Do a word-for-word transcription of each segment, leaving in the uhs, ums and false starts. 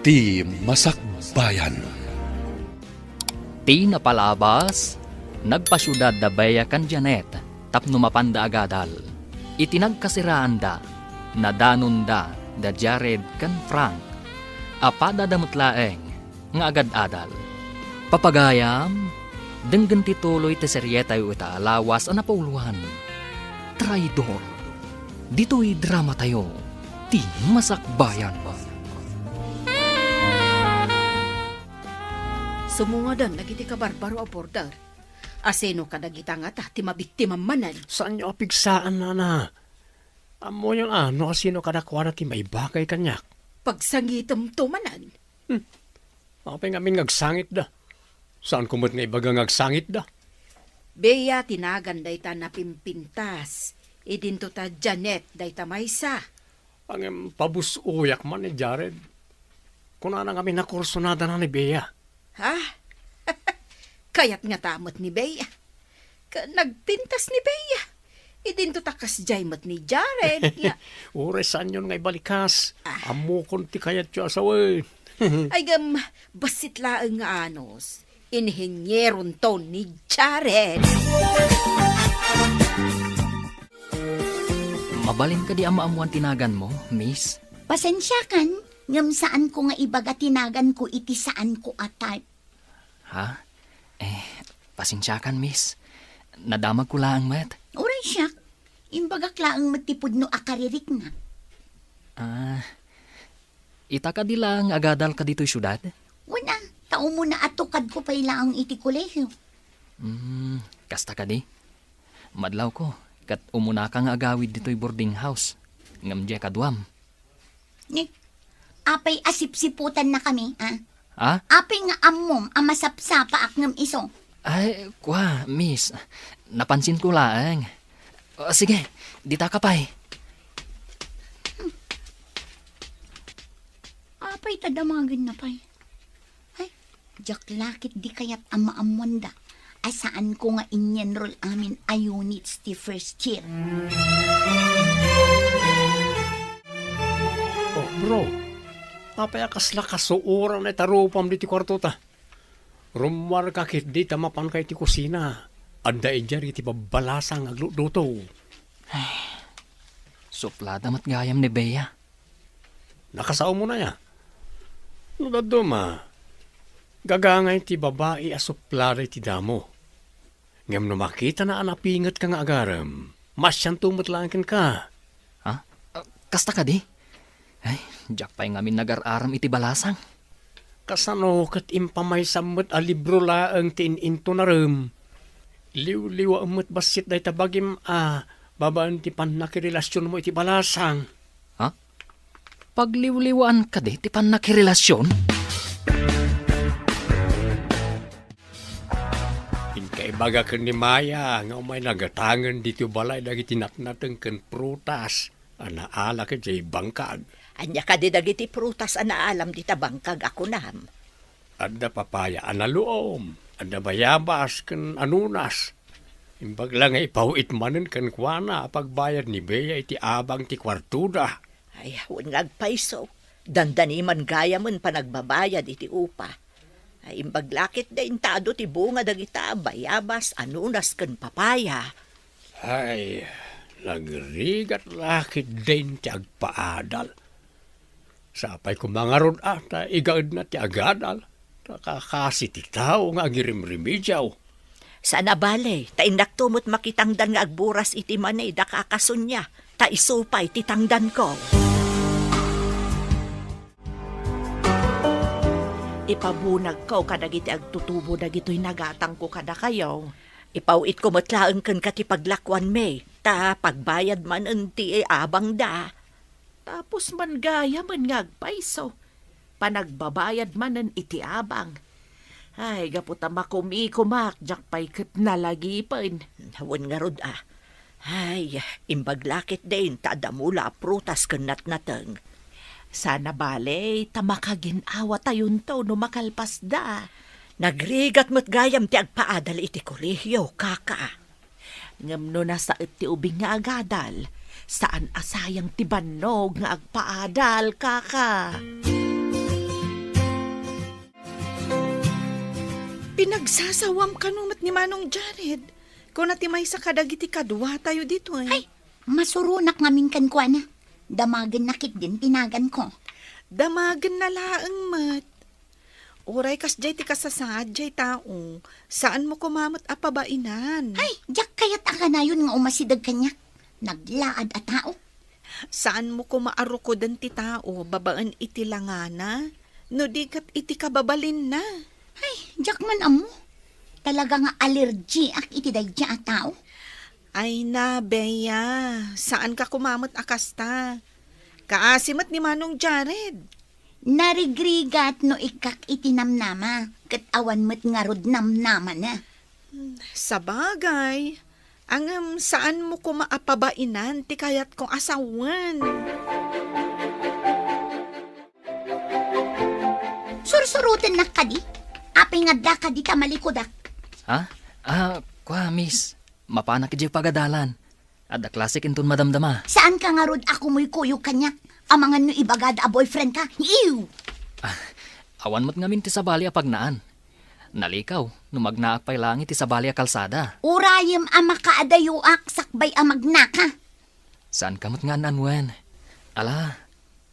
Ti Masakbayan. Ti napalabas, nagpasiudad da Bea ken Janet tapno mapanda agadal. Iti nagkasiraanda, nadanonda da Jared ken Frank. Apadada met laeng nga agad-adal. Papagayam, denggen ti tuloy ti serietayo ita a lawas a napauloan, Traidor. Ditoy dramatayo, Ti Masakbayan. Sumungadan dagiti kabarbaro a border. Asino kadagita ngata ti mabiktima manen? Saanyo a pigsaan, nana. Ammoyon a no asino kadakuada ti maibagay kaniak. Pagsangitemto manen. Hmm. Apay ngamin nga agsangitda? Saanko met nga ibaga nga agsangitda? Bea ti nagan dayta napimpintas. Idinto ta Janet dayta maysa. Ngem pabus-oyak man ni Jared. Kunana ngamin a kursunadana ni Bea. Ha? Kayat ngata met ni Bea. Ket nagpintas ni Bea. Idinto ta kasdiay met ni Jared. Ya. Uray saanyon nga ibalikas. Ah. Ammokon ti kayatyo a sawen. Ay, ngem, bassit laeng nga anus. Inhinieronto ni Jared. Mabalin kadi a maammoan ti naganmo, miss? Pasensiakan, ngem saanko nga ibaga ti naganko iti saanko a type. Ha? Eh, pasensiakan, miss. Nadamagko laeng met. Uray siak, imbagak laeng met ti pudno a karirikna. Ah, ita kadi laeng agadalka ditoy siudad? Wen a, ta umuna a tukadko pay laeng iti kolehio. Hmm, kasta kadi? Madlawko, ket umunaka nga agawid ditoy boarding house. Ngem diay kaduam. Ni, apay a sipsiputannakami, a? Ha? Apay nga ammom a masapsapaak ngem isu? Ay, kua, miss. Napansinko laeng. O, sige, ditaka pay. Hmm. Apay ta damagenna pay? Ay, diak la ketdi kayat a maammoanda a saanko nga in-enroll amin a units ti first year. Oh, bro, apay a kasla kasuoran a itarupam ditoy kuartota? Rummuarka ketdi ta mapanka iti kusina. Adda idiay iti babbalasang nga aglutluto. Ay, suplada met gayam ni Bea. Nakasaomo na ya. No dadduma, gagangay ti babai a suplada iti damo. Ngem no makitana a napingetka nga agarem, maasianto met laeng kenka. Ha? Ah, kasta kadi? Ay, diak pay ngamin nagar-aram iti balasang. Kasano ket impamaysam met a libro laeng ti in-intunarem? Liwliwaem met bassit dayta bagim a babaen ti pannakirelasionmo iti balasang. Ha? Pagliwliwaan kadi ti pannakirelasion? Inkaibaga ken ni Maya nga umay nagatangen ditoy balay dagiti natnateng ken prutas a naalak idiay bangkag. Ania kadi dagiti prutas a naalam dita bangkag a kunam? Adda papaya a naluom, adda bayabas ken anunas. Imbag la nga ipaw-it manen kenkuana a pagbayad ni Bea iti abang ti kuartoda. Ay, wen nga agpayso, dandani man gayamen panagbabayad iti upa. Ay, imbag la ketdi inta adu ti bunga dagita bayabas, anunas ken papaya. Ay, nagrigat la ketdi ti agpaadal. Sapay koma ngarud a ta igaedna ti agadal, ta kakasi ti tao nga agirimrimidiaw. Saan a bale, ta innakto met makitangdan nga agburas iti mani da kakasunia, ta isu pay ti tangdanko. Ipabunagko kadagiti agtutubo dagitoy nagatangko kadakayo. Ipaw-itko met laeng kenka ti paglakuanmi, ta pagbayad manen ti abangda. Tapos man gayamen nga agpayso, panagbabayad manen iti abang. Ay, gapu ta makumikumak, diak pay ket nalagipen. Wen ngarud a. Ay, imbag la ketdi inta a damola a prutas ken natnateng. Saan a bale, ta makagin-awatayonto no makalpasda. Nagrigat met gayam ti agpaadal iti kolehio, kaka. Ngem no nasaet ti ubing nga agadal, saan a sayang ti bannog nga agpaadal, kaka. Nagsasawam kano met ni Manong Jared. Kuna ti maysa kadagiti kaduatayo ditoy. Ay, masuronak ngamin kenkuana. Damagenna ketdin ti naganko. Damagenna laeng met. Uray kasdiay ti kasasaad diay tao, saanmo koma met a pabainan. Ay, diak kayat a kanayon nga umasideg kaniak. Naglaad a tao. Saanmo koma a rukoden ti tao babaen iti langana, no di ket iti kababalinna. Ay, diak man ammo. Talaga nga alergiak iti daydiay a tao. Ay na, Bea, saanka koma met a kasta. Kaasi met ni Manong Jared. Narigrigat no ikkak iti namnama, ket awan met ngarud namnamana. Sabagay, ngem saanmo koma a pabainan ti kayatko a sawen. Sursurotennak kadi? Apay nga adda kadi ta malikudak? Ha? Ah, kua, miss. Mapanak idiay pagadalan. Adda klasek inton madamdama. Saanka ngarud a kumuykuyog kaniak? Amangan no ibagada a boyfriendka? Ew! Ah, awan met ngamin ti sabali a pagnaan. Nalikaw, no magnaak pay laeng iti sabali a kalsada. Urayem a makaadayoak sakbay a magnaka. Saanka met nga an-anuen? Ala,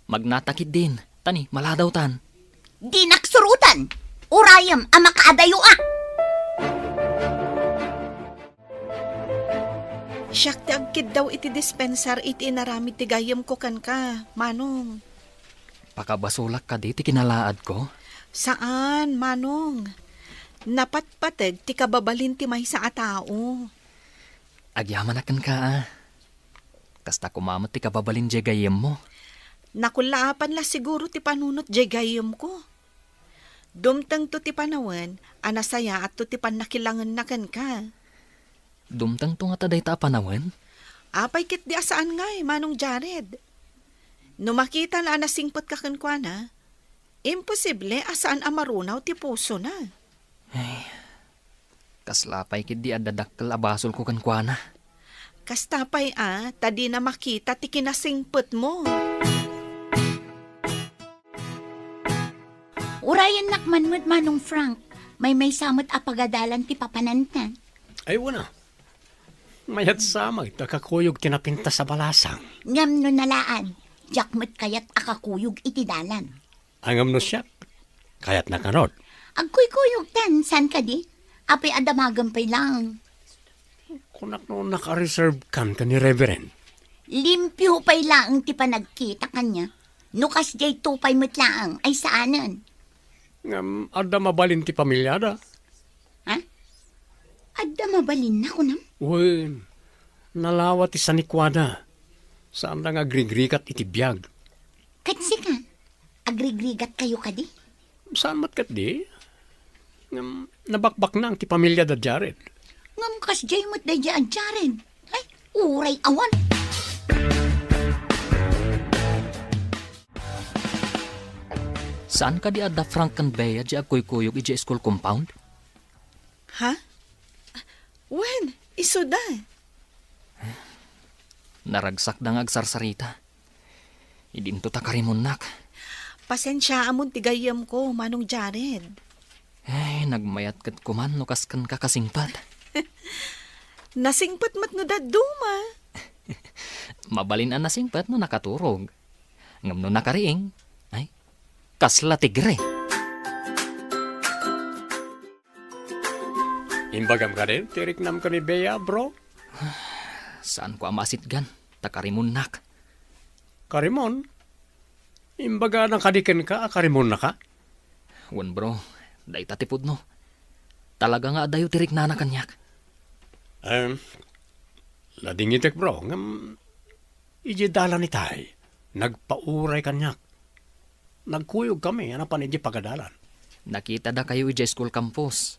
magnata ketdin, tani, maladawtan. Dinak suroten! Urayem a makaadayoak! Siak ti agkiddaw iti dispensar iti inaramid ti gayyemko kenka, Manong. Pakabasolak kadi ti kinalaadko? Saan, Manong. Napatpateg ti kababalin ti maysa a tao. Agyamanak kenka, a. Kasta koma met ti kababalin diay gayyemmo. Nakullaapan la siguro ti panunot diay gayyemko. Dumtengto ti panawen a nasayaatto ti pannakilangenna kenka. Dumtengto ngata dayta a panawen? Apay ketdi a saan ngay, Manong Jared? No makitana a nasingpetka kenkuana, imposible a saan a marunaw ti pusona. Ay, kasla pay ketdi adda dakkel a basolko kenkuana. Kasta pay a, ta dina makita ti kinasingpetmo. Urayennak man met, Manong Frank. Maymaysa met a pagadalan ti papananta. Ay, wen a. Mayat sa met a kakuyog ti napintas a balasang. Ngem no nalaad, diak met kayat a kakuyog iti dalan. Ngem no siak, kayatnak ngarud. Agkuykuyogtan, saan kadi? Apay a damagem pay laeng. Kunak no naka-reservekan ken ni Reverend. Limpio pay laeng ti panagkita kaniak. No kasdiay to pay met laeng, ay saanen. Ngem adda mabalin ti pamiliada. Ha? Adda mabalinna, kunam? Wen, nalawa ti sanikuada. Saanda nga agrigrigat iti biag. Ket sika, agrigrigatkayo kadi? Saan met ketdi? Ngem nabakbaknang ti pamiliada Jared. Ngem kasdiay met daydiay a Jared. Ay, uray awan. Saan kadi adda Frank ken Bea diay agkuykuyog idiay school compound? Ha? Wen, isuda. Naragsakda nga agsarsarita. Idinto ta karimonnak. Pasensiaamon ti gayyemko, Manong Jared. Ay, nagmayat ket kuman no kas kenka kasingpet. Nasingpet met no dadduma. Mabalin a nasingpet no nakaturog. Ngem no nakariing, ay, kasla tigre. Imbagam kadi ti riknam ken ni Bea, bro? Saanko a maasitgan, ta karimonnak. Karimon? Imbagana kadi kenka a karimonnaka? Wen, bro, dayta ti pudno. Talaga nga adayo ti riknana kaniak. Em, ladingitek, bro, ngem idiay dalan itay, nagpauray kaniak. Nagkuyogkami a napan idiay pagadalan. Nakitada kayo idiay school campus.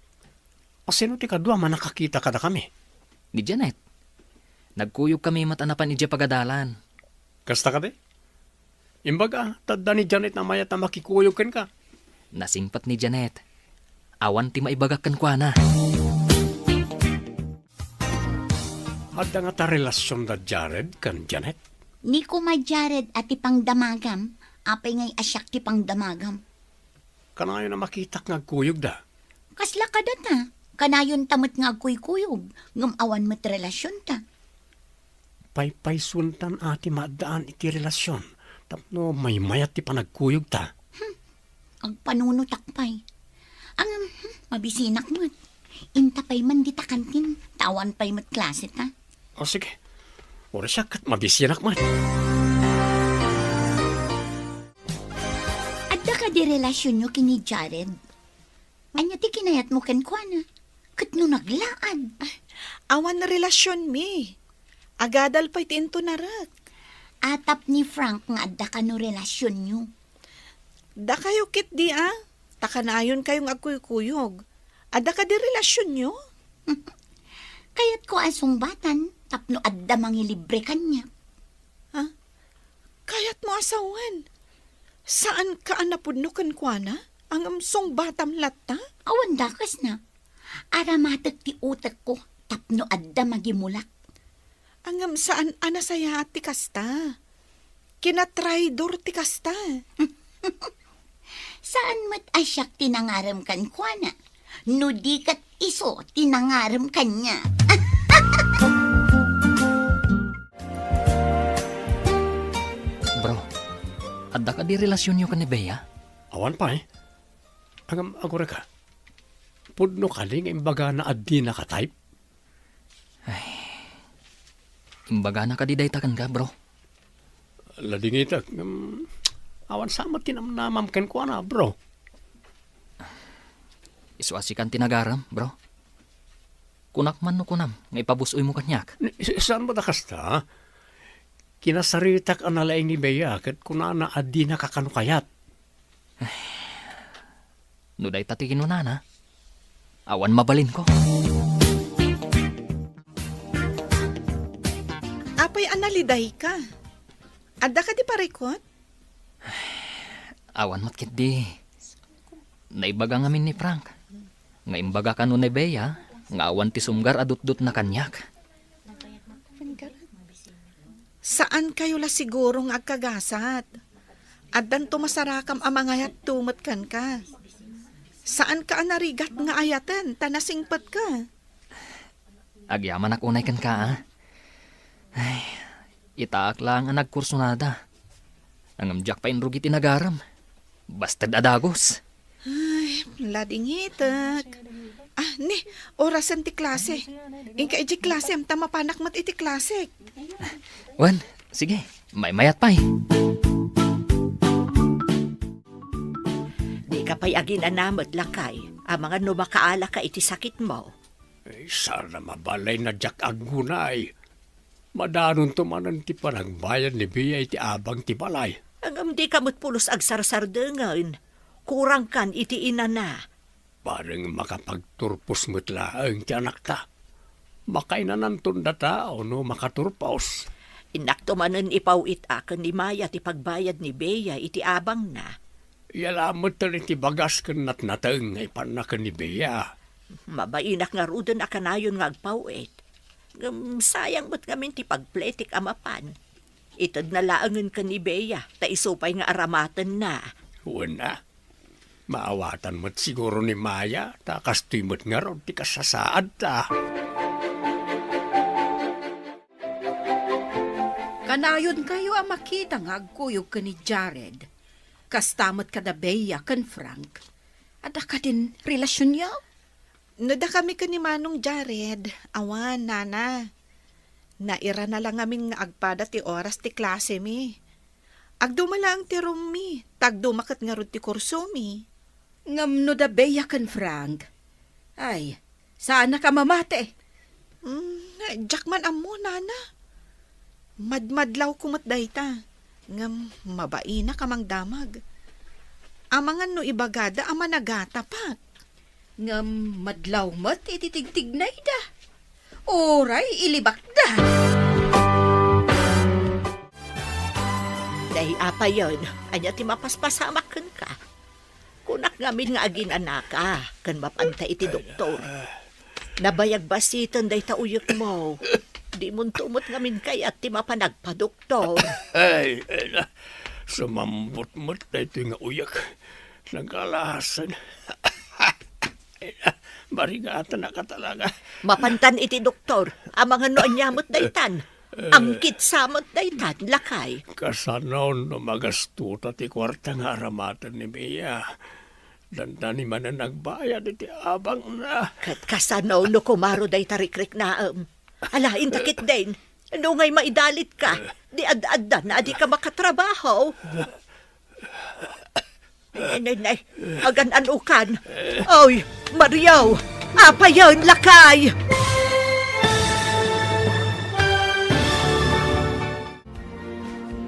Asino ti kadua a nakakita kadakami? Ni Janet. Nagkuyogkami met a napan idiay pagadalan. Kasta kadi? Imbaga, ta adda ni Janet a mayat a makikuyog kenka. Nasingpet ni Janet. Awan ti maibagak kenkuana. Adda ngata relasionda Jared ken Janet? Ni koma Jared a ti pangdamagam, apay ngay a siak ti pangdamagam? Kanayon a makitak nga agkuyogda. Kasla kadata, kanayonta met nga agkuykuyog, ngem awan met relasionta. Paypaysuentan a ti maaddaan iti relasion tapno maymayat ti panagkuyogta. Hmm, agpanunotak pay. Ngem, hmm, mabisinak met. Inta pay man dita kantin, ta awan pay met klaseta. O sige, uray siak ket mabisinak met. Adda kadi relasionyo ken ni Jared? Ania ti kinayatmo kenkuana? Ket no naglaad? Awan relasionmi. Agadal pay ti intunarek. Atap ni Frank nga adda kano relasionyo. Dakayo ketdi a, ta kanayonkayo nga agkuykuyog. Adda kadi relasionyo? Kayatko a sungbatan tapno adda mangilibre kaniak. Ha? Kayatmo a sawen? Saanka a napudno kenkuana? Ngem sungbatam latta? Awan dakesna. Aramatek ti utekko tapno adda magimulak. Ngem saan a nasayaat ti kasta. Kinatraidor ti kasta. Saan met a siak ti nangarem kenkuana, no di ket isu ti nangarem kaniak. Bro, adda kadi relasionyo ken ni Bea? Awan pay. Ngem agurayka, pudno kadi nga imbagana a dinaka type? Ay, imbagana kadi dayta kenka, bro? Ladingitek, ngem awan sa met ti namnamam kenkuana, bro. Isu a sikan ti nagarem, bro. Kunak man no kunam nga ipabus-oymo kaniak. Ni-, saan met a kasta? Kinasaritak a nalaing ni Bea ket kunana a dinaka kano kayat. No dayta ti kinunana, awan mabalinko. Apay a nalidayka? Adda kadi parikut? Awan met ketdi. Naibaga ngamin ni Frank nga imbaga kano ni Bea nga awan ti sumgar a dutdotna kaniak. Saankayo la siguro nga agkagasat. Addanto masarakam a mangayatto met kenka. Saanka a narigat nga ayaten ta nasingpetka. Agyamanak unay kenka, a. Ay, itaak laeng a nagkursunada. Ngem diak pay inrugi ti nagarem. Basted a dagus. Ay, ladingitek. Ah, ni, orasen ti klase. Inka idiay klasem, ta mapanak met iti klasek. Wen, sige, maymayat pay. Dika pay aginana met, lakay, amangan no makaalaka iti sakitmo. Ay, saan a mabalay a diak aggunay. Madanonto manen ti panagbayad ni Bea iti abang ti balay. Ngem dika met pulos agsarsardengen. Kurangkan iti inana. Bareng makapagturpos met laeng ti anakta. Makainananton data no makaturpos. Innakto manen ipaw-it a ken ni Maya ti pagbayad ni Bea iti abangna. Yala met iti bagas ken natnateng nga ipanna ken ni Bea. Mabainak ngaruden a kanayon nga agpaw-it. Ngem sayang met ngamin ti pagpletik a mapan. Itedna laengen ken ni Bea, ta isu pay nga aramatenna. Wen a, maawatan met siguro ni Maya, ta kastoy met ngarud ti kasasaadta. Kanayonkayo a makita nga agkuyog ken ni Jared. Kasta met kada Bea ken Frank. Adda kadin relasionyo? No dakami ken ni Manong Jared, awan, nana. Nairana la ngamin nga agpada ti oras ti klasemi. Agduma laeng ti roommi, ta agduma ket ngarud ti kursomi. Ngem no da Bea ken Frank, ay, saannak a mamati. Mm, diak man ammo, nana. Madmadlawko met dayta, ngem mabainak a mangdamag. Amangan no ibagada a managatapak. Ngem madlaw met iti tigtignayda. Uray ilibakda. Day, apayen, ania ti mapaspasamak kenka? Kunak ngamin nga aginanaka ken mapanta iti doktor. Nabayag basiten dayta uyekmo. Dimonto met ngamin kayat ti mapan agpadoktor. Ay, ay na, sumambot met daytoy nga uyek. Nagalasen. Marigatanaka talaga. Mapantan iti doktor. Amangan no ania met daytan. Angkit sa met daytan, lakay. Kasano no magastuta ti kuarta nga aramaten ni Bea? Dandani manen agbayad iti abangna. Ket kasano no kumaro dayta rikriknaem? Ala, inta ketdin. Nungay maidalitka, di ad-addan a dika makatrabaho. Nay, nay, nay. Agan-anukan. Oy, Mario! Apayen, lakay!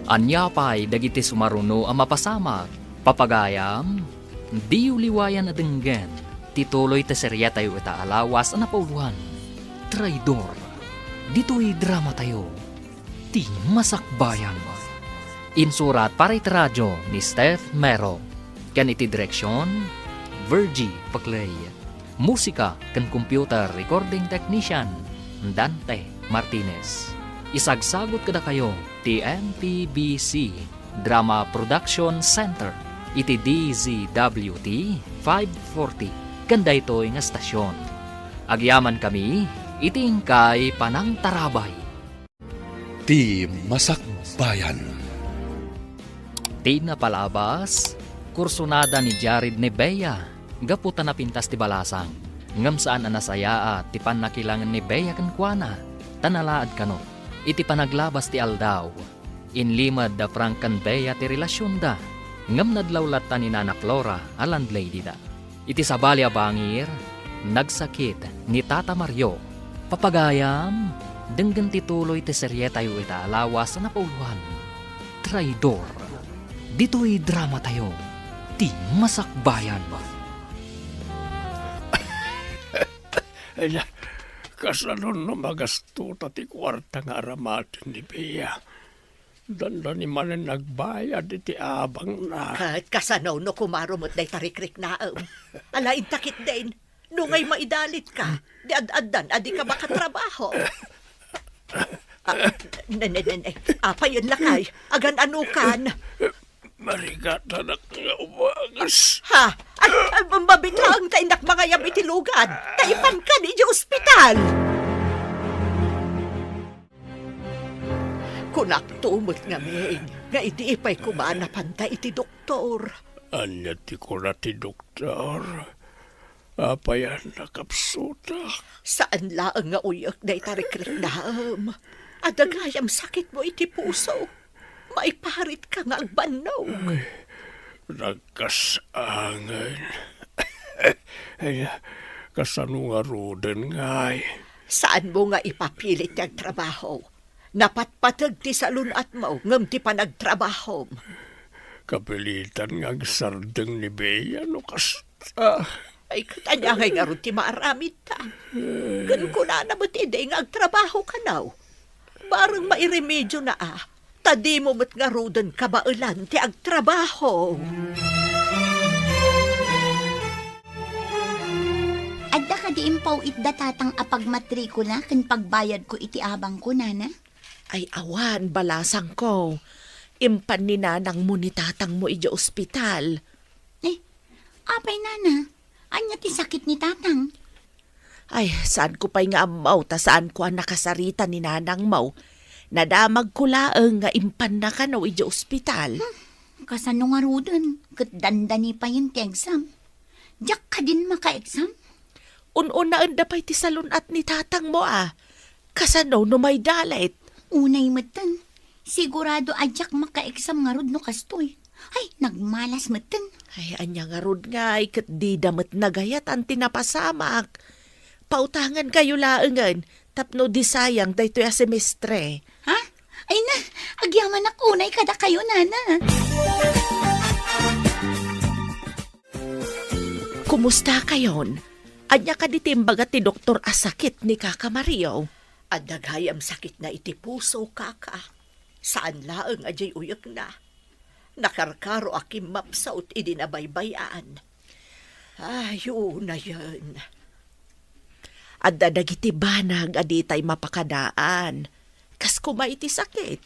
Ania pay dagiti sumaruno a mapasamak? Papagayam, diyo liwayan a denggen ti tuloy ti serietayo ita a lawas a napauloan, Traidor. Ditoy dramatayo, Ti Masakbayan. Insurat para iti radio ni Steph Mero. Ken iti direksion, Virgie Paclay. Musika ken computer recording technician, Dante Martinez. Isagsagut kadakayo ti M P B C Drama Production Center iti D Z W T five forty ken daytoy nga estasion. Agyamankami iti inkay panangtarabay. Ti Masakbayan. Ti napalabas, kursunada ni Jared ni Bea gapu ta napintas ti balasang, ngem saan a nasayaat ti pannakilangen ni Bea kenkuana, ta nalaad kano. Iti panaglabas ti aldaw, inlimed da Frank ken Bea ti relasionda, ngem nadlaw latta ni Nana Flora a landladyda. Iti sabali a bangir, nagsakit ni Tata Mario. Papagayam, denggen ti tuloy ti serietayo ita a lawas a napauloan, Traidor. Ditoy dramatayo, Ti Masakbayan. Ania, kasano no magastuta ti kuarta nga aramaten ni Bea? Dandani manen nagbayad iti abangna. Ket kasano no kumaro met dayta rikriknaem? Ala, inta ketdin. Nungay maidalitka, di ad-addan a dika makatrabaho. Ah, ne, ne, ne, ne. Apayen, lakay. Agan-anukan. Marigatanak nga umangas. Ha? Ay, ay, mabiit laeng ta innak mangayab iti lugad. Ta ipankan iti ospital. Kunakto met ngamin nga idi pay koma napanta iti doktor. Ania ti kuna ti doktor? Apay a nakapsutak? Saan laeng nga uyek dayta rikriknaem. Adda gayam sakitmo iti puso. Maiparitka nga agbannog. Ay, nagkasangen. Ay, kasano ngaruden ngay? Saanmo nga ipapilit ti agtrabaho? Napatpateg ti salun-atmo ngem ti panagtrabahom. Kapilitan nga agsardeng ni Bea no kasta. Ay, ket ania ngay ngarud ti maaramidta? Ken kunana met idi nga agtrabaho kano. Bareng mairemedio na a, ta dimo met ngaruden kabaelan ti agtrabaho. Adda kadi impaw-itda tatang a pagmatrikula ken pagbayadko iti abangko, nana? Ay, awan, balasangko. Impan ni nanangmo ni tatangmo idiay ospital. Eh, apay, nana? Ania ti sakit ni tatang? Ay, saanko pay nga ammo ta saanko a nakasarita ni nanangmo. Nadamagko laeng nga impanna kano idiay ospital. Hmm, kasano ngaruden ket dandani payen ti exam? Diak kadin maka-exam? Un-unaenda pay ti salun-at ni tatangmo a. Kasano no maidalit? Unay metten. Sigurado a diak maka-exam ngarud no kastoy. Ay, nagmalas metten. Ay, ania ngarud ngay, ket dida met nagayatan ti napasamak. Pautangankayo laengen tapno disayang daytoy a semestre. Ha? Ay na, agyamanak unay kadakayo, nana. Kumustakayon? Ania kadi ti imbaga ti doktor a sakit ni Kaka Mario? Adda gayam sakitna iti puso, Kaka. Saan laeng a diay uyekna. Nakarkaro a kimmapsut idi nabaybay-an. Ay, unayen. Adda dagiti banag a ditay mapakadaan. Kas koma iti sakit.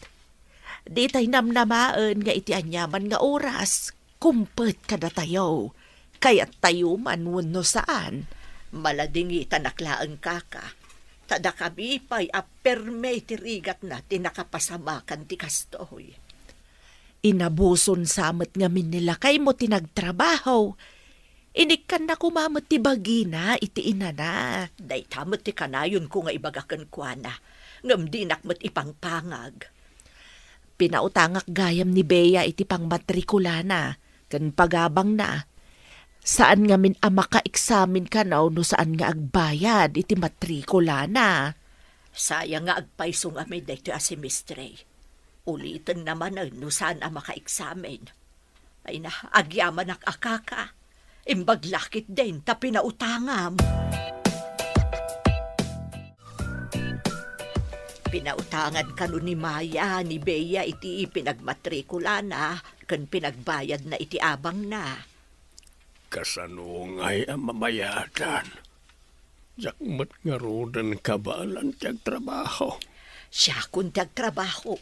Ditay namnamaen nga iti aniaman nga oras, kumpet kadatayo. kayattayo man wenno saan. Maladingitanak laeng, kaka, ta dakami pay a permi ti rigatna ti nakapasamakan ti kastoy. Inabuson sa met ngamin ni lakaymo ti nagtrabaho. Inikkanna koma met ti bagina iti inana. Dayta met ti kanayonko nga ibaga kenkuana, ngem dinak met ipangpangag. Pinautangak gayam ni Bea iti pangmatrikulana ken pagabangna. Saan ngamin a makaeksamen kano no saan nga agbayad iti matrikulana. Sayang nga agpayso ngamin daytoy a semestre. Ulitenna manen no saan a makaeksamen. Ay na, agyamanak a kaka. Imbag la ketdin ta pinautangam. Pinautangan kano ni Maya ni Bea iti pinagmatrikulana ken pinagbayadna iti abangna. Kasano ngay a mamayadan? Diak met ngaruden kabaelan ti agtrabaho. Siakon ti agtrabaho.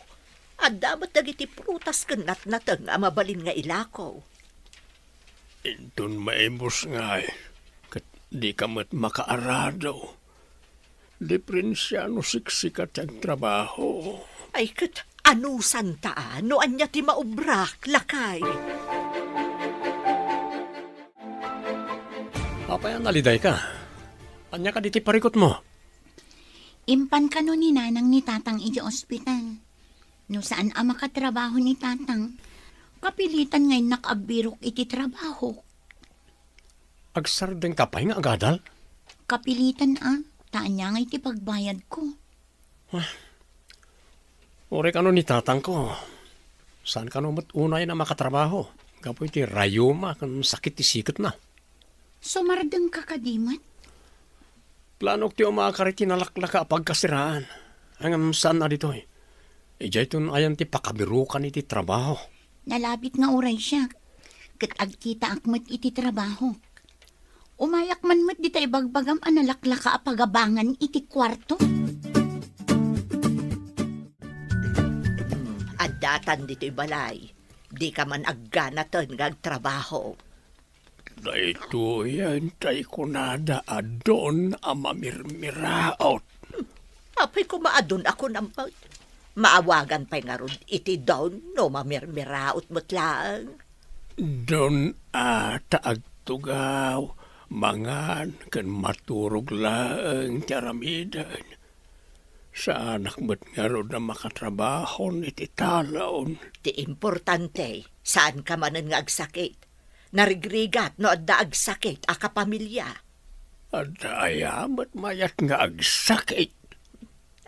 Adda met dagiti prutas ken natnateng a mabalin nga ilako. Inton maibus ngay, ket dika met makaarado. Diperensia no siksika ti agtrabaho. Ay, ket anusanta a no ania ti maubrak, lakay? Apay a nalidayka? Ania kadi ti parikutmo? Impan kano ni nanang ni tatang idiay ospital. No saan a makatrabaho ni tatang, kapilitan nga innak agbirok iti trabaho. Agsardengka pay nga agadal? Kapilitan a, ta ania ngay ti pagbayadko? Ah, uray kano ni tatangko, saan kano met unayen a makatrabaho gapu iti rayuma ken sakit ti siketna. Sumardengka kadi met? Planok ti umakar iti nalaklaka a pagkasiraan. Ngem saan a ditoy. Idiayton ayan ti pakabirukan iti trabaho. Nalabit nga uray siak, ket agkitaak met iti trabaho. Umayak man met dita ibagbagam a nalaklaka a pagabangan iti kuarto. Addatan ditoy balay. Dika man agganaten nga agtrabaho. Daytoyen tay kunada a don a mamirmiraot. Apay koma a don a kunam met? Maawagan pay ngarud iti don no mamirmiraot met laeng. Don a ta agtugaw, mangan, ken maturog laeng ti aramiden. Saanak met ngarud a makatrabahon iti talon. Ti importante, saanka manen nga agsakit. Narigrigat no adda agsakit a kapamilya. Adda aya met mayat nga agsakit?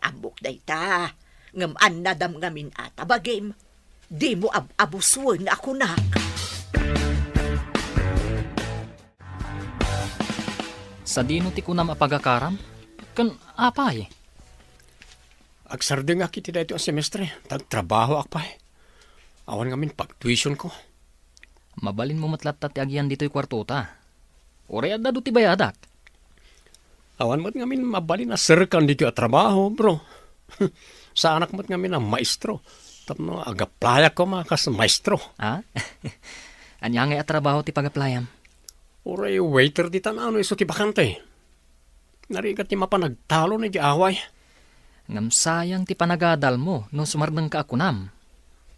Ammok dayta, ngem annadam ngamin a ta bagim. Dimo ab-abusen a kunak. Sadino ti kunam a pagakaram? Ken apay? Agsardengak iti daytoy a semestre, ta agtrabahoak pay. Awan ngamin pagtuitionko. Mabalinmo met latta ti agian ditoy kuartota. Uray adda adu ti bayadak. Awan met ngamin mabalin a serkan ditoy a trabaho, bro. Saanak met ngamin a maestro. Tapno agaplayak koma kas maestro. Ah? Ania ngay a trabaho ti pagaplayam? Uray waiter ditan no isu ti bakante. Narigat ti mapan agtalon iti away. Ngem sayang ti panagadalmo no sumardengka a kunam.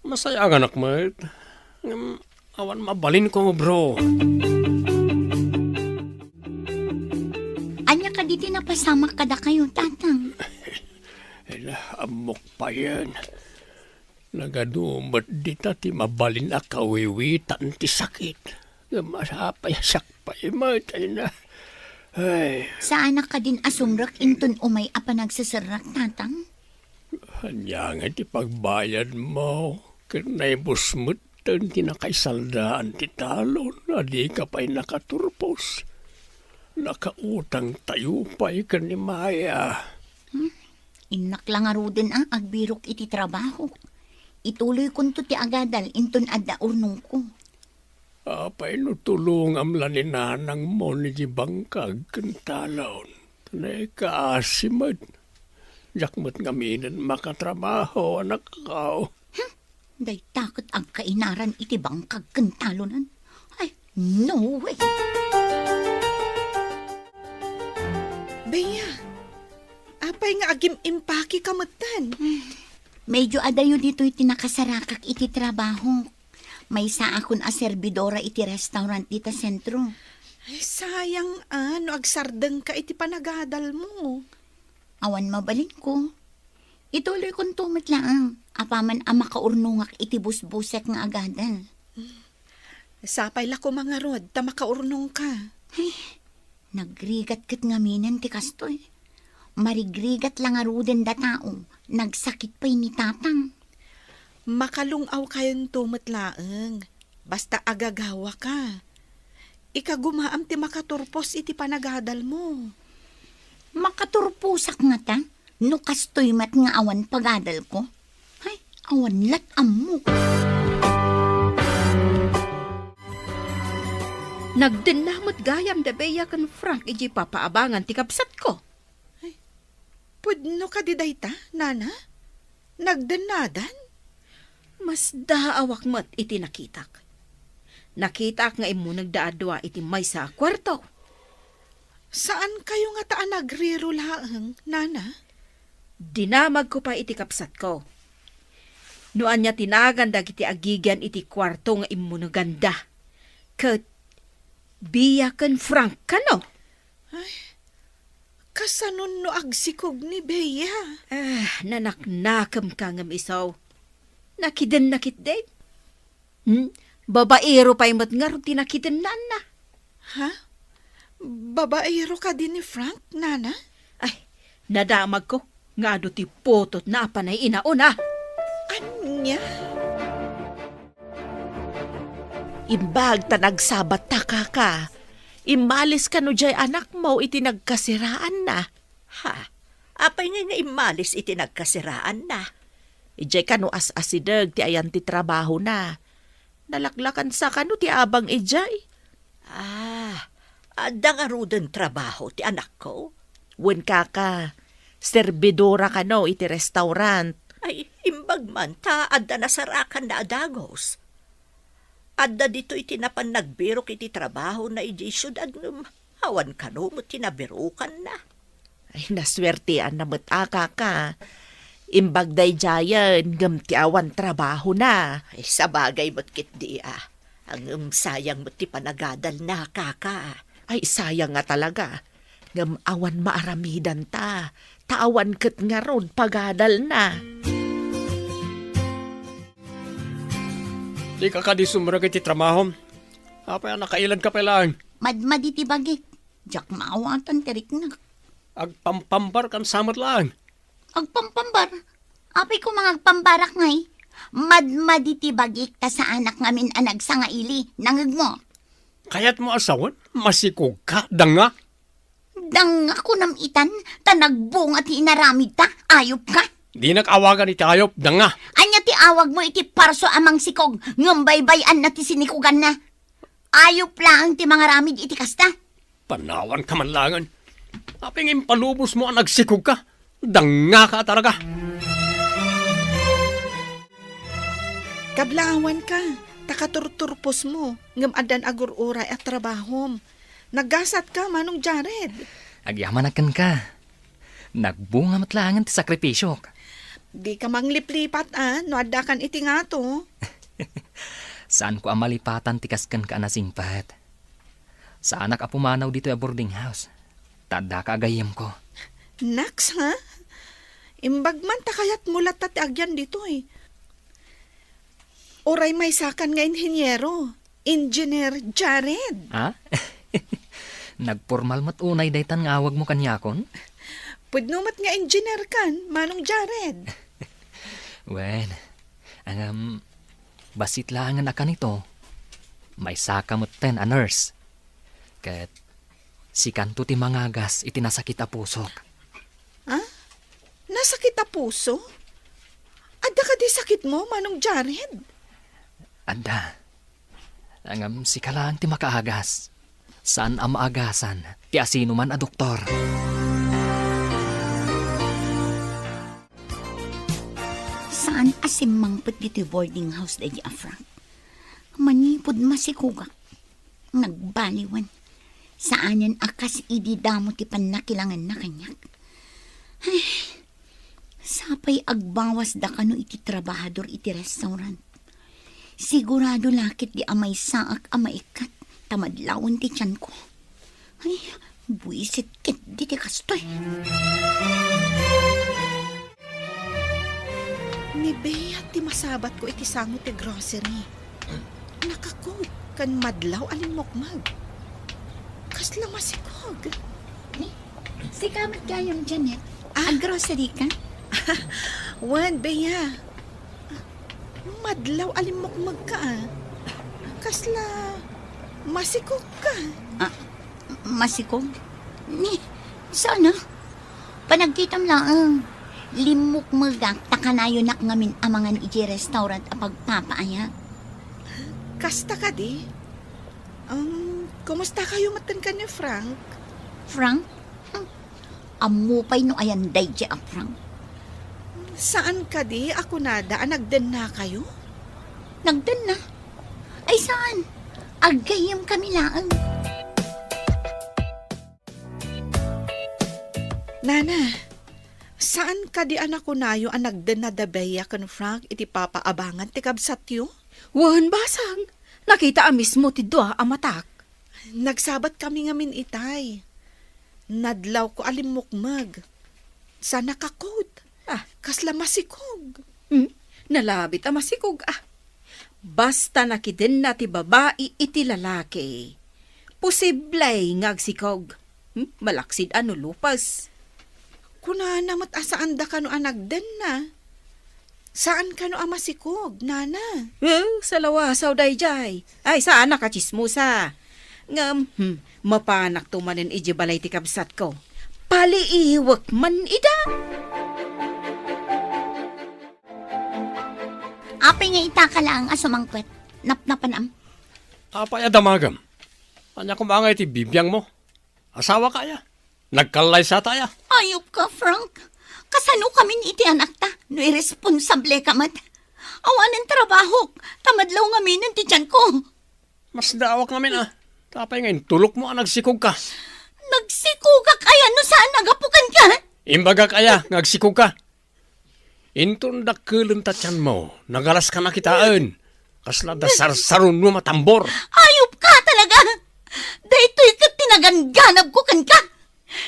Masayaganak met. Ngem awan mabalinko, bro. Ania kadi ti napasamak kadakayo, Tatang? Ela, ammok payen. Nagadu met dita ti mabalin a kawiwitan ti sakit. Ngem apay a siak pay met, ay na. Ay. Saanak kadin a sumrek inton umay a panagseserrek, Tatang? Ania ngay ti pagbayadmo? Ket naibus metten ti nakaisaldaan ti talon a dika pay nakaturpos. Nakautangtayo pay ken ni Maya. Hmm? Innak la ngaruden a agbirok iti trabaho. Ituloykonto ti agadal inton adda urnongko. Apay no tulongam la ni nanangmo iti bangkag ken talon? Naikaasi met. Diak met ngaminen makatrabaho, anakko. Hmm, dayta ket agkainaran iti bangkag ken talonan. Ay, No way! Bea, apay nga agim-impake ka metten? Medyo adayo ditoy ti nakasarakak iti trabaho. Maysaakon a serbidora iti restaurant dita sentro. Ay, sayang a no agsardengka iti panagadalmo. Awan mabalinko. Ituloykonto met laeng, apaman a makaurnongak iti busbusek nga agadal. Sapay la koma ngarud ta makaurnongka. Ay, nagrigat ket ngaminen ti kastoy. Marigrigat la ngaruden da tao, nagsakit pay ni tatang. Makalung-awkayon met laeng, basta agagawaka. Ikagumaam ti makaturpos iti panagadalmo. Makaturposak ngata no kastoy met nga awan pagadalko? Ay, awan lat ammo. Nagdenna met gayam da Bea ken Frank idiay papaabangan ti kabsatko. Ay, pudno kadi dayta, nana? Nagdennadan? Masdaawak met iti nakitak. Nakitak nga immunegda a dua iti maysa a kuarto. Saankayo ngata a nagriro laeng, nana? Dinamagko pay iti kabsatko. No ania ti nagan dagiti agigian iti kuarto nga immuneganda. Ket Bea ken Frank kano? Ay, kasanon no agsikog ni Bea? Ah, nanaknakemka ngem isu. Nakidenna ketdin? Hmm? Babaero pay met ngarud ti nakidennaanna. Ha? Babaero kadi ni Frank, nana? Ay, nadamagko nga adu ti putotna a panay inauna. Ania? Imbag ta nagsabatta, kaka. Immalis kano diay anakmo iti nagkasiraanna? Ha? Apay ngay nga immalis iti nagkasiraanna? Idiay kano as-asideg ti ayan ti trabahona. Nalaklakansa kano ti abang idiay? Ah, adda ngaruden trabaho ti anakko? Wen, kaka, serbidora kano iti restaurant. Ay, imbag man ta adda nasarakanna a dagus. Adda ditoy ti napan nagbirok iti trabahona idiay siudad ngem awan kano met ti nabirokanna. Ay, nasuerteanna met a, kaka. Imbag daydiayen ngem ti awan trabahona. Ay, sabagay met ketdi a. Ngem sayang met ti panagadalna, kaka. Ay, sayang nga talaga. Ngem awan maaramidanta, ta awan ket ngarud pagadalna. Dika kadi sumrek iti trabahom? Apay a nakailadka pay laeng? Madmadi ti bagik. Diak maawatan ti riknak. Agpampambar kan samet laeng. Agpampambar? Apay koma nga agpambarak ngay? Madmadi ti bagik ta saanak ngamin a nagsangaili. Nangegmo? Kayatmo a sawen? Masikogka, danga? Danga kunam itan, ta nagbunga ti inaramidta, ayupka. Dinak awagan iti ayup, danga. Ania ti awagmo iti parso a mangsikog, ngem baybay-anna ti sinikoganna? Ayup laeng ti mangaramid iti kasta. Panawanka man laengen. Apay nga impalubosmo a nagsikogka? Dangngaka talaga. Kablaawanka, ta katurturposmo, ngem addan agur-uray a trabahom. Naggasatka, Manong Jared. Agyamanak kenka. Nagbunga met laengen ti sakripisiok. Dika mangliplipat a no addakan iti ngato. Saanko a malipatan ti kas kenka a nasingpet. Saanak a pumanaw ditoy a boarding house. Ta addaka a gayyemko. Naks, ha? Imbag man ta kayatmo latta ti agyan ditoy. Uray maysakan nga inhiniero, Engineer Jared. Ha? Nagpormal met unay daytan nga awagmo kaniakon? Pudno met nga engineer kan, Manong Jared. Wen, ngem, bassit laengen a kanito, maysaka metten a nurse. Ket sikanto ti mangagas iti nasakit a pusok. Ha? Nasakit a puso? Adda kadi sakitmo, Manong Jared? Adda. Ngem sika laeng ti makaagas. Saan a maagasan ti asinoman a doktor. Saan a simmangpet ditoy boarding house daydi a Frank. Manipud masikogak, Nagbaliwen. Saanen a kas idi damo ti pannakilanganna kaniak. Ay, sapay agbawasda kano iti trabahador iti restaurant. Sigurado la ketdi a maysaak a maikkat ta madlawen ti tianko. Ay, buisit ketdi ti kastoy. Ni Bea ti masabatko iti sango ti grocery. Naka-coat ken madlaw a limmukmeg. Kasla masikog. Ni, sika met gayam, Janet. Ah? Ag-grocery ka? Wen, Bea. Madlaw a limmukmeg ka, ah. Kasla masikog ka. Ah, masikog? Ni, saan a? Panagkitam laeng. Limmukmegak ta kanayonak ngamin a mangan idiay restaurant a pagpapaayat. Kasta kadi? Um, kumusta kayo metten ken ni Frank? Frank? Hmm. Ammo pay no ayan daydiay a Frank. Saan kadi a kunada a nagdenna kayo? Nagdenna? Ay, saan? Aggayyem kami laeng. Nana, saan kadi a nakunayo a nagdenna da Bea ken Frank iti papaabangan ti kabsatyo? Wen, basang. Nakita a mismo ti dua a matak. Nagsabat kami ngamin itay. Nadlawko a limmukmeg. Sa naka-coat. Ah. Kasla masikog. Hmm? Nalabit a masikog, ah. Basta nakidenna ti babai iti lalaki, posible nga agsikog. Hmm? Malaksid a no lupes. Kunana met a saanda kano a nagdenna. Saan kano a masikog, nana? Eh, salawasaw daydiay. Ay, saanak a tsismosa. Ngem, hmm, mapanakto manen idiay balay ti kabsatko. Paliiwek man ida. Apay nga ita ka laeng a sumangpet? Napnapanam? Apay a damagem? Ania koma nga iti bibiangmo? Asawaka aya? Nagkallaysata aya? Ayupka, Frank. Kasano kamin iti anakta no irresponsable ka met? Awanen trabahok, ta madlaw ngaminen ti tianko. Masdaawak ngamin a. Apay nga intulokmo a nagsikogka? Nagsikogak aya no saan a gapu kenka? Imbagak aya nga agsikogka? Inton dakkelenta ti tianmo, nagalaska na kitaen. Kasla da sarsaruno a tambor. Ayupka talaga! Daytoy ket ti nagangganabko kenka.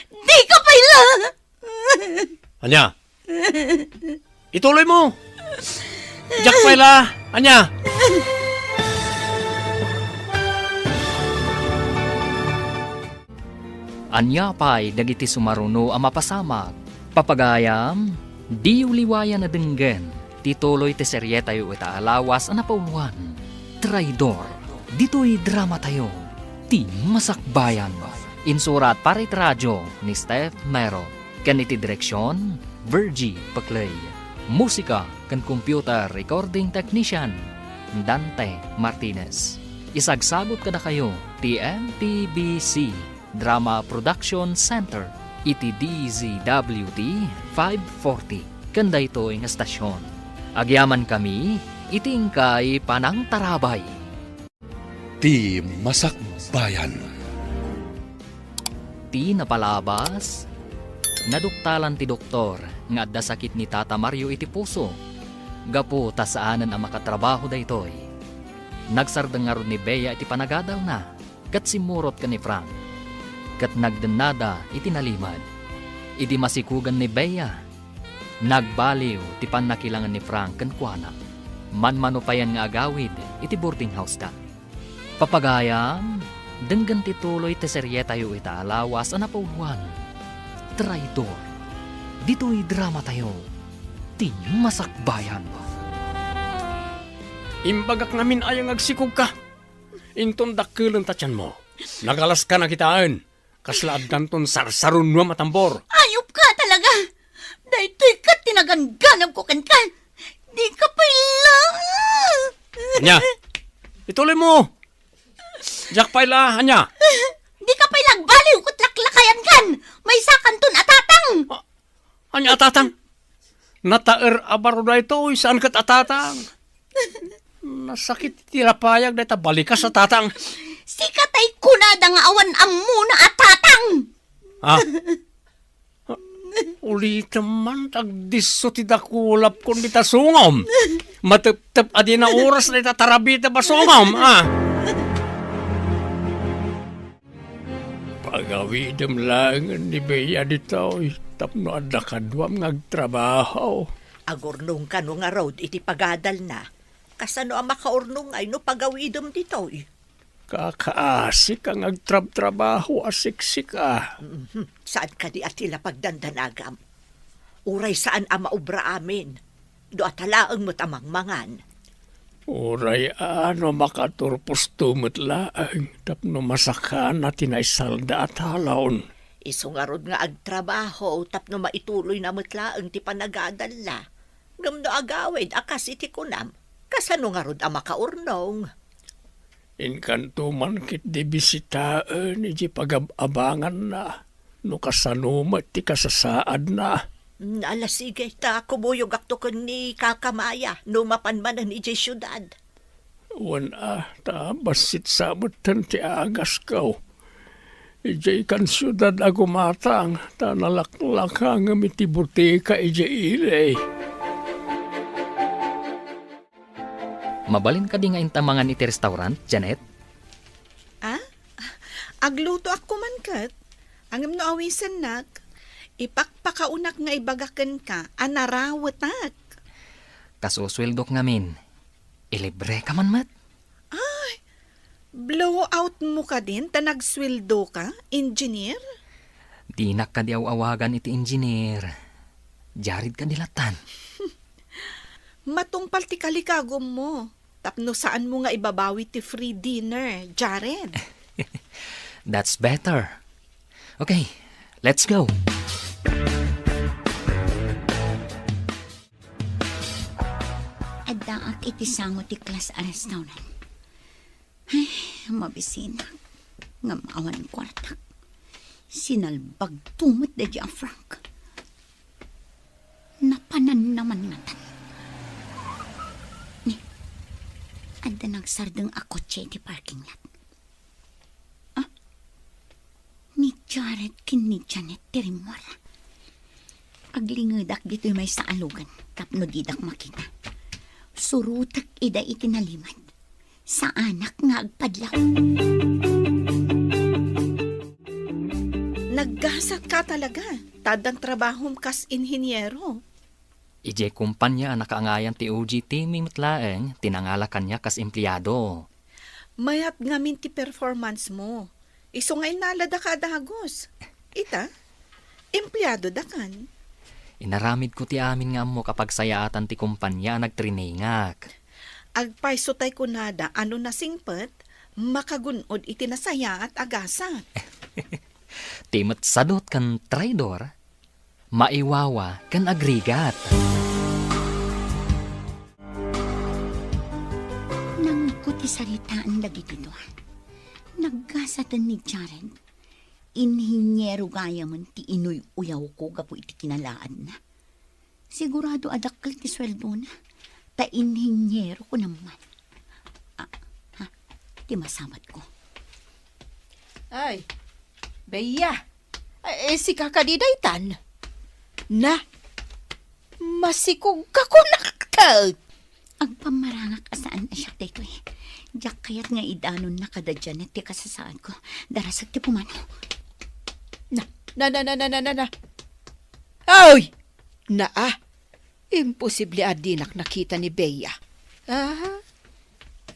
Dika pay la! Ania? Ituloymo! Diak pay la! Ania? Ania pay dagiti sumaruno a mapasamak? Papagayam, diyo liwayan a denggen ti tuloy ti serietayo ita a lawas a napauluan, Traidor. Ditoy dramatayo, Ti Masakbayan. Insurat para iti radio ni Steph Mero, ken iti direksion, Virgie Peclay. Musika ken computer recording technician, Dante Martinez. Isagsagut kadakayo ti M P B C Drama Production Center iti D Z W T five forty ken daytoy nga stasyon. Agyamankami iti inkay panangtarabay. Ti Masakbayan. Ti napalabas, naduktalan ti doktor nga adda sakit ni Tata Mario iti puso gapu ta saanen a makatrabaho daytoy. Nagsardeng ngarud ni Bea iti panagadalna ket simmurot ken ni Frank, ket nagdennada iti nalimed. Idi masikogan ni Bea, nagbaliw ti pannakilangan ni Frank kenkuana. Manmano payen nga agawid iti boarding house-da. Papagayam, denggen ti tuloy ti serietayo ita a lawas a napauluan, Traidor. Ditoy dramatayo, Ti Masakbayan. Imbagak ngamin aya nga agsikogka. Inton dakkelenta ti tianmo, nagalaska na kitaen. Kasla addanton sarsaruno a tambor. Ayupka talaga! Daytoy ket ti nagangganabko kenka. Dika pay la. Ania? Ituloymo! Diak pay la, ania? Dika pay la agbaliw ket laklakayankan. Maysakanton a tatang. Ah, ania a tatang? Nataer a baro daytoy, saan ket a tatang? Nasakit ti lapayag dayta balikas a tatang. Sika tay kunada nga awan ammona a tatang! Ah? Ulitem man, agdisso ti dakulapkon dita sungom. Mateptep a dina oras dayta tarabita a sungom, ah. Pagawidem laengen ni Bea ditoy tapno adda kaduam nga agtrabaho. Agurnong kano ngarud iti pagadalna. Kasano a makaurnongay no pagawidem ditoy? Kakaasika nga agtrabtrabaho a siksika. Mhm. Saan kadi a ti la pagdandanagam? Uray saan a maubra amin. Dua ta laeng met a mangmangan. Uray a no makaturposto met laeng tapno masakana ti naisalda a talon. Isu ngarud nga agtrabaho tapno maituloyna met laeng ti panagadalna. Ngem no agawid a kas iti kunam, kasano ngarud a makaurnong? Inkanto man ketdi bisitaen idiay pagab-abanganna, no kasano met ti kasasaadna. Mm, ala, sige, ta kumuyogakto ken ni Kaka Maya no mapan manen idiay siudad. Wen a, ta bassit sa metten ti agasko. Idiay kan siudad a gumatang, ta nalaklaka ngem iti butika idiay ili. Mabalin kadi nga inta mangan iti restaurant, Janet? Ah? Aglutoak man ket. Ngem no awisennak, ipakpakaunak nga ibaga kenka a narawetak. Kasusueldok ngamin, ilibreka man met. Ay, blowout mo kadin ta nagsueldoka, engineer? Dinak kadi aw-awagan iti engineer. Jared kadi lattan. Matungpal ti kalikagummo, tapno saanmo nga ibabawi ti free dinner, Jared. That's better. Okay, let's go. Addaak iti sango ti class a restaurant. Ay, mabisinak. Ngem awan kuartak. Sinalbagto met daydi a Frank. Napananna man ngatan. Ni, adda nagsardeng a kotse iti parking lot. Ah? Ni Jared ken ni Janet ti rimmuar. Aglingedak ditoy maysa a lugan tapno didak makita. Surotek ida iti nalimad. Saanak nga agpadlaw. Naggasatka talaga, ta addan trabahom kas inhiniero. Idiay kumpanya a nakaangayan ti O G T M met laeng ti nangala kaniak kas empleado. Mayat ngamin ti performance mo. Isu nga innaladaka a dagus. Ita, empleadodakan. Inaramidko ti amin nga ammok a pagsayaatan ti kumpanya a nagtrainingak. Agpayso tay kunada a no nasingpet, makagun-od iti nasayaat a gasat. Ti met sadot ken traidor, maiwawa ken agrigat. Nangngegko ti saritaan dagiti dua. Naggasaten ni Jared. Inhiniero gayamen ti inuy-uyawko gapu iti kinalaadna. Sigurado a dakkel ti sueldona, ta inhiniero kunam man. Ah, ha? Ti masabatko. Ay, Bea. Ay, eh, sika kadi daytan? Na, masikog ka kunak ket. Agpammarangak a saan a siak daytoy. Diak kayat nga idanonna kada Janet ti kasasaadko. Darasek ti pumanaw. Na, na, na, na, na, na, na, na. Ay! Naa, imposible a dinak nakita ni Bea. Ah,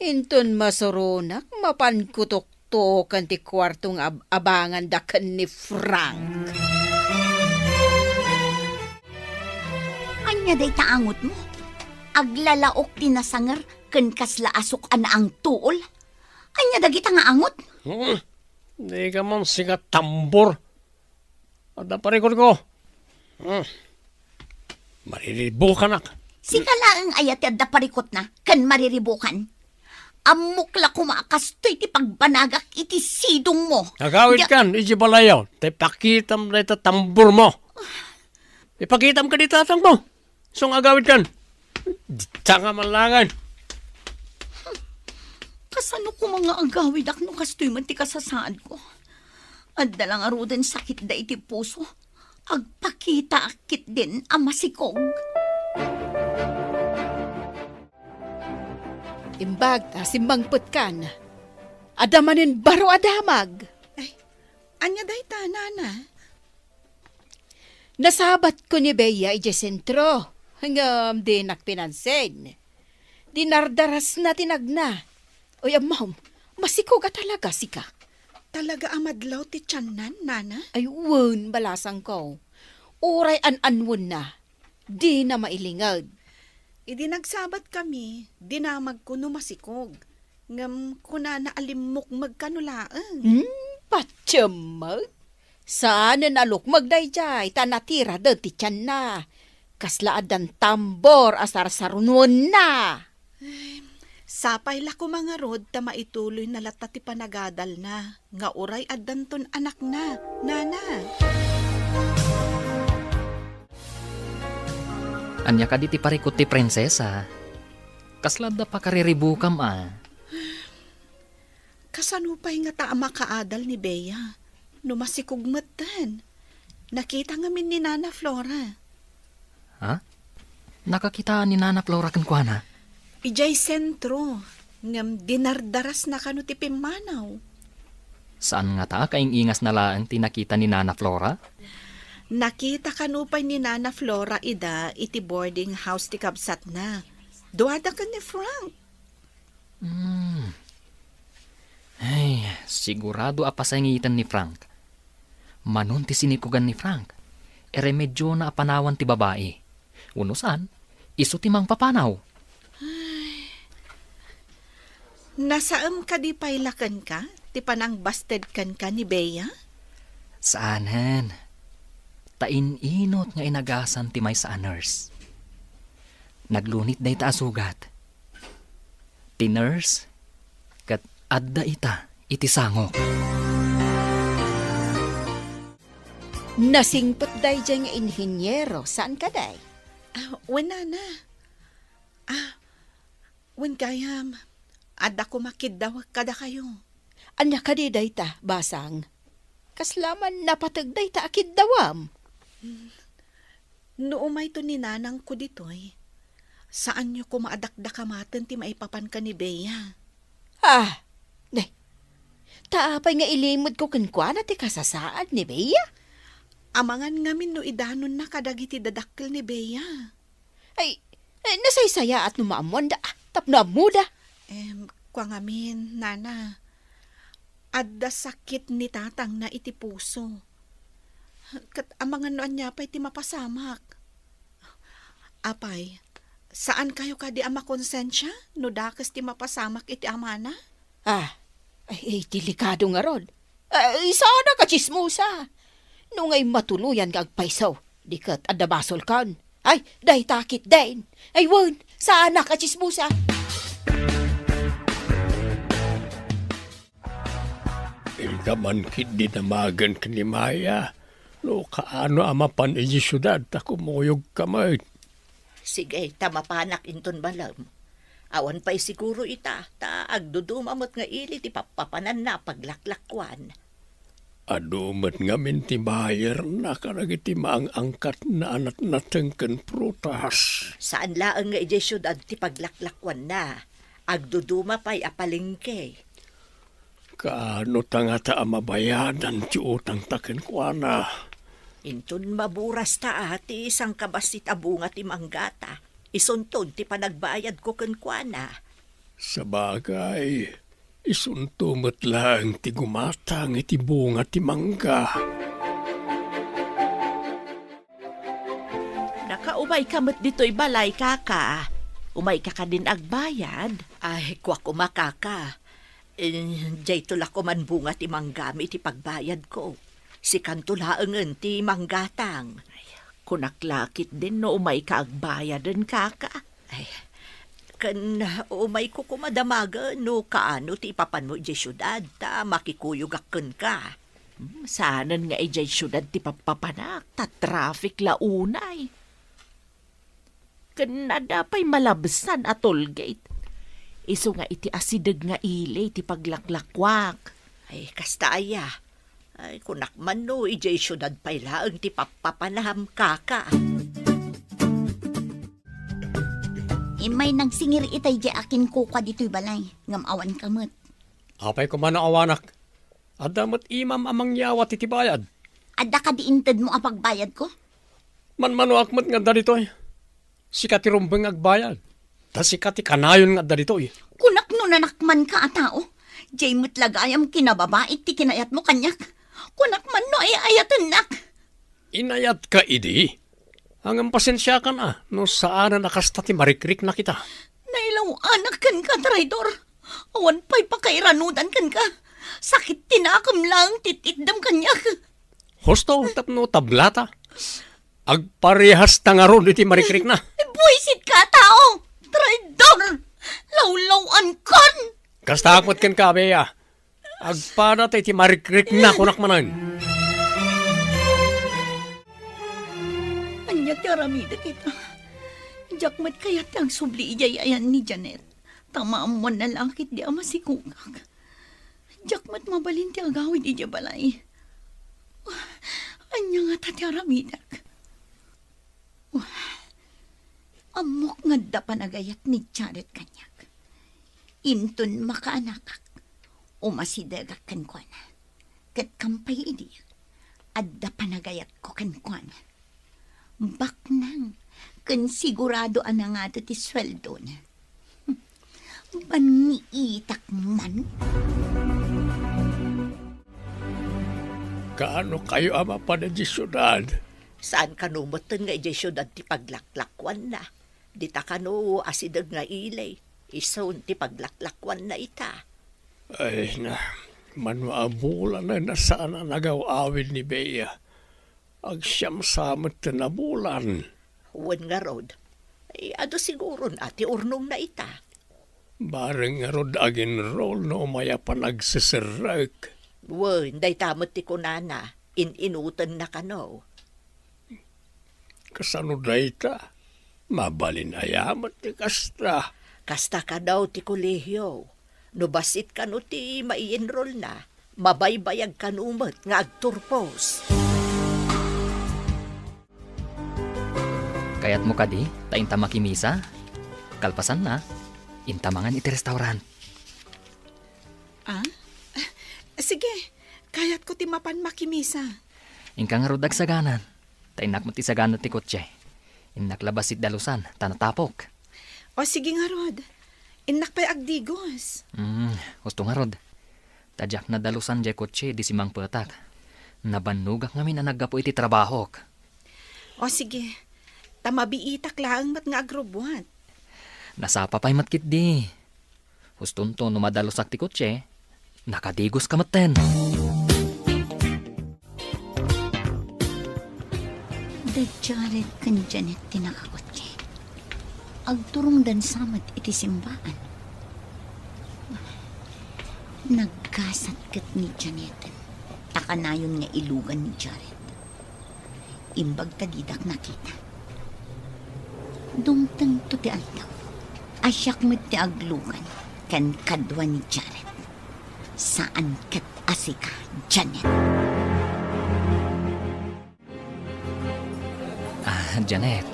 inton masuronak, mapanko tuktoken ti kuarto nga ab-, abanganda ken ni Frank. Ania dayta angotmo? Aglalaok ti nasanger ken kasla asuk a naangtuol. Ania dagita nga angot? Hmm, dika man sika tambor. Adda parikutko. Hmm. Mariribukanak. Sika laeng aya ti adda parikutna ken mariribukan. Ammok la koma a kastoy ti pagbanagak iti sidongmo. Agawidkan, iti balayo. Tay pakitam dayta tambormo. Ipakitam kadi tatangmo. Isu nga agawidkan. Dita nga manlangan. Kasano koma nga agawidak no kastoy met ti kasasaadko? Adda la ngaruden sakitda iti puso. Agpakitaak ketdin a masikog. Imbag ta simmangpetkan, adda manen baro a damag. Ay, ania dayta, nana? Nasabatko ni Bea idiay sentro, ngem dinak pinansin. Dinardarasna ti nagna. Oy, ammom, masikog a talaga sika. Talaga a madlaw ti tianna, nana? Ay, wen, balasangko. Uray an-anwenna, dina mailinged. Idi nagsabatkami, dinamagko no masikog. Ngem kunana a limmukmeg kano laeng. Hmm, patiem met. Saanen a lukmeg daydiay ta natiraden ti tianna. Kasla addan tambor a sarsarunuenna. Ay, sapay la koma ngarud ta maituloyna latta ti panagadalna nga uray addanton anakna, nana. Ania kadi ti parikut ti prinsesa? Kasla adda pakariribukam a? Kasano pay ngata a makaadal ni Bea no masikog metten? Nakita ngamin ni Nana Flora. Ha? Nakakitaan ni Nana Flora kenkuana? Idiay sentro, ngem dinardarasna kano ti pimmanaw. Saan ngata a kaing-ingasna laeng ti nakita ni Nana Flora? Nakita kano pay ni Nana Flora ida iti boarding house ti kabsatna. Duada ken ni Frank. Hmm. Ay, sigurado a pasangiten ni Frank. Manon ti sinikogan ni Frank, iremedyona a panawan ti babai. Wenno saan, isu ti mangpapanaw. Ay. Nasaem kadi pay la kenka ti panangbasted kenka ni Bea? Saanen. Ta in-inut nga inagasan ti maysa a nurse. Naglunit dayta a sugat. Ti nurse ket adda ita iti sangok. Nasingpet daydiay nga inhiniero, saan kadi? Ah, wen, nana. Ah, wen gayam, adda koma kiddawek kadakayo. Ania kadi dayta, basang? Kasla man napateg dayta a kiddawam? No umayto ni nanangko ditoy, saanyo koma a dakdakamaten ti maipapan ken ni Bea. Ah, ne. Ta apay nga ilimedko kenkuana ti kasasaad ni Bea? Amangan ngamin no idanonna kadagiti dadakkel ni Bea. Ay, eh, nasaysayaat no maammoanda, ah, tapno ammoda. Em, kua ngamin, nana, adda sakit ni tatangna iti puso. Ket amangan no ania pay ti mapasamak. Apay, saankayo kadi a makonsensia no dakes ti mapasamak iti amana? Ah, ay, ay, delikado ngarud. Ay, saanak a tsismosa. No ngay matuloyan nga agpayso, di ket adda basolkan. Ay, dayta ketdin. Ay, wen, saanak a tsismosa. Ilda man ketdi damagen ken ni Maya, no kaano a mapan idiay siudad ta kumuyogka met. Sige, ta mapanak inton malem. Awan pay siguro ita, ta agduduma met nga ili ti pappapananna a paglaklakuan. Adu met ngamin ti bayerna kadagiti maang-angkatna a natnateng ken prutas. Saan laeng nga idiay siudad ti paglaklakuanna. Agduduma pay a palengke. Kaano ta ngata a mabayadan ti utangta kenkuana? Inton maburasta a ti sangkabassit a bunga ti manggata, isunton ti panagbayadko kenkuana. Sabagay, isunto met laeng ti gumatang iti bunga ti mangga. Nakaumayka met ditoy balay, kaka. Umayka kadin agbayad? Ay, kua koma, kaka. Eh, dayto la koman bunga ti manggami iti pagbayadko. Sikanto laengen ti manggatang. Ay, kunak la ketdin no umayka agbayaden, kaka. Ay, ken umayko koma damagen no kaano ti ipapanmo idiay siudad ta makikuyogak kenka. Hmm, saanen nga idiay siudad ti pappapanak, ta traffic la unay. Ken adda pay malabsan a toll gate. Isu nga iti asideg nga ili ti paglaklakuak. Ay, kasta aya. Ay, kunak man no, idiay siudad pay laeng ti pappapanam, kaka. Immay nagsingir itay diay akinkukua ditoy balay, ngem awanka met. Apay koma no awanak? Adda met imam a mangyawat iti bayad. Adda kadi intedmo a pagbayadko? Manmanoak met nga adda ditoy. Sika ti rumbeng nga agbayad. Ta sika ti kanayon nga adda ditoy. Kunak no nanakmanka a tao, diay met la gayam kinababaik ti kinayatmo kaniak. Kunak man no ay-ayatennak. Inayatka idi? Ngem pasensiakan a, no saanen a kasta ti marikriknak ita. Nailaw-anak kenka, traidor. Awan pay pakairanudan kenka. Sakit ti nakem laeng ti itdem kaniak. Husto tapno tablata. Agparehasta ngarud iti marikrikna. Buisit ka a tao! Traidor! Lawlaw-ankon! Kasta met kenka, Bea. Agpada ta iti marikrikna, kunak manen. Ania ti aramidek ita? Diak met kayat ti agsubli idiay ayan ni Janet. Ta maammoanna la ketdi a masikogak. Diak met mabalin ti agawid idiay balay. Ania ngata ti aramidek? Ammok nga adda panagayat ni Jared kaniak. Inton makaanakak, umasidegak kenkuana. Ket kampay idi, adda panagayatko kenkuana. Baknang ken sigurado a nangado ti sueldona. Banniitak man. Kaano kayo a mapan idiay siudad? Saan kano metten nga idiay siudad ti paglaklakuanna? Dita kano asideg nga ili, isun ti paglaklakuanna ita. Ay na, mano a bulan a saan a nagaw-awid ni Bea. Agsiam sa met ti nabulan. Wen ngarud, ay, adu siguron a ti urnongna ita. Bareng ngarud aginrol no umay a panagseserrek. Wen, dayta met ti kunana, in-inutenna kano. Kasano dayta? Mabalin aya met ti kasta? Kasta kano ti kolehio. No bassit kano ti mai-enrollna, mabaybayag kano met nga agturpos. Kayatmo kadi ta inta makimisa? Kalpasanna, inta mangan iti restaurant. Ah? Sige, kayatko ti mapan makimisa. Inka ngarud agsaganan. Ta innak met ti sagana ti kotse. Innak la bassit dalusan, ta natapok. O, sige ngarud. Innak pay agdigos. Hmm, husto ngarud. Ta diak nadalusan diay kotse idi simmangpetak. Nabannogak ngamin a naggapu iti trabahok. O, sige. Ta mabiitak laeng met nga agrubbuat. Nasapa pay met ketdi. Hustonto no madalusak ti kotse, nakadigoska metten. Da Jared ken Janet ti nakakotse. Agturongdan sa met iti simbaan. Naggasat ket ni Janet, ta kanayon nga ilugan ni Jared. Imbag ta didak nakita. Dumtengto ti aldaw. A siak met ti aglugan ken kadua ni Jared. Saan ket a sika, Janet. Ah, Janet.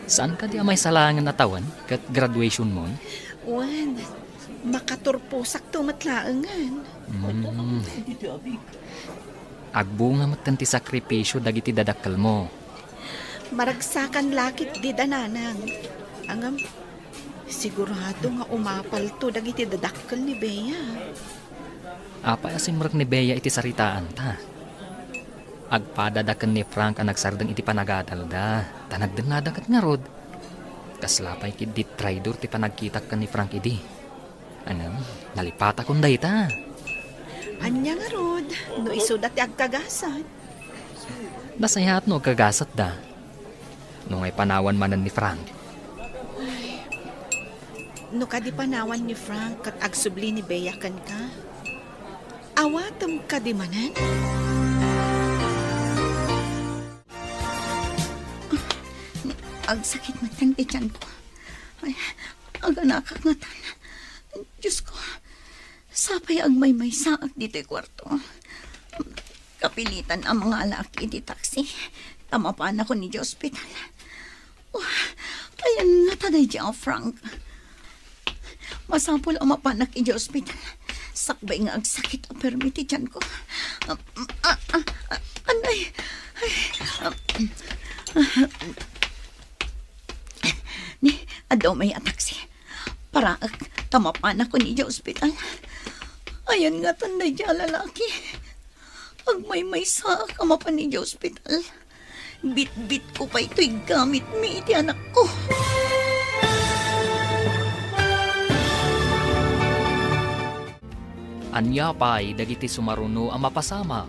Saan kadi a maisalaangen a tawen ket graduationmon? Wen, makaturposakto met laengen. Mm. Agbunga metten ti sakripisio dagiti dadakkelmo. Maragsakan la ketdi da, nanang. Ngem, sigurado nga umapalto dagiti dadakkel ni Bea. Apay a simrek ni Bea iti saritaanta? Agpadada ken ni Frank a nagsardeng iti panagadalda, ta nagdengngada ket ngarud. Kasla pay ketdi traidor ti panagkitak ken ni Frank idi. Ngem, nalipatakon dayta. Ania ngarud, no isuda ti agkagasat? Nasayaat no agkagasatda. No ngay panawan manen ni Frank. Ay, no kadi panawan ni Frank ket agsubli ni Bea kenka, awatem kadi manen? Agsakit met ti tianko. Ay, aganakak ngatan. Diosko, sapay agmaymaysaak ditoy kuarto. Kapilitan a mangalak iti taksi ta mapanakon idiay ospital. Wah, ayan ngata daydi a, Frank. Masapul a mapanak idiay ospital. Sakbay nga agsakit a permi ti tiyanko. Ah, ah, ah, anay. Ay, ah, ni, adda umay a taksi. Paraek ta mapanakon idiay ospital. Ayan ngatan daydi a lalaki. Agmaymaysaak a mapan idiay ospital. Bitbitko pay toy gamitmi iti anakko. Ania pay dagiti sumaruno a mapasamak?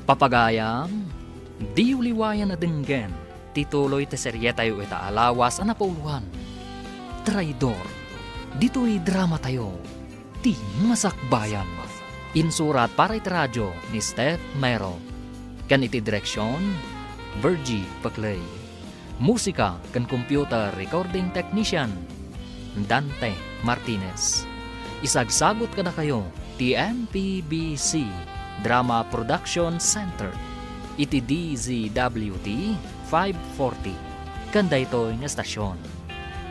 Papagayam, diyo liwayan a denggen ti tuloy ti serietayo ita a lawas a napauluan, Traidor. Ditoy dramatayo, ti Masakbayan. Insurat para iti radio ni Steph Mero. Ken iti direksion, Virgie Paclay. Musika ken computer recording technician, Dante Martinez. Isagsagut kadakayo ti M P B C Drama Production Center iti D Z W T five forty ken daytoy nga estasion.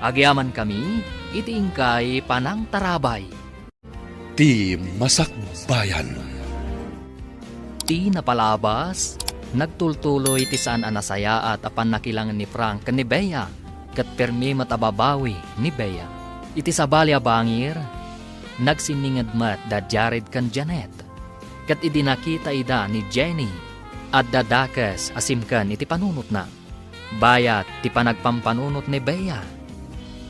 Agyamankami iti inkay panangtarabay. Ti Masakbayan. Ti napalabas, nagtultuloy ti saan a nasayaat a pannakilangen ni Frank ken ni Bea, ket permi met a babawi ni Bea. Iti sabali a bangir, nagsinninged met da Jared ken Janet, ket idi nakita ida ni Jenny, adda dakes a simken iti panunotna. Bayat ti panagpampanunot ni Bea,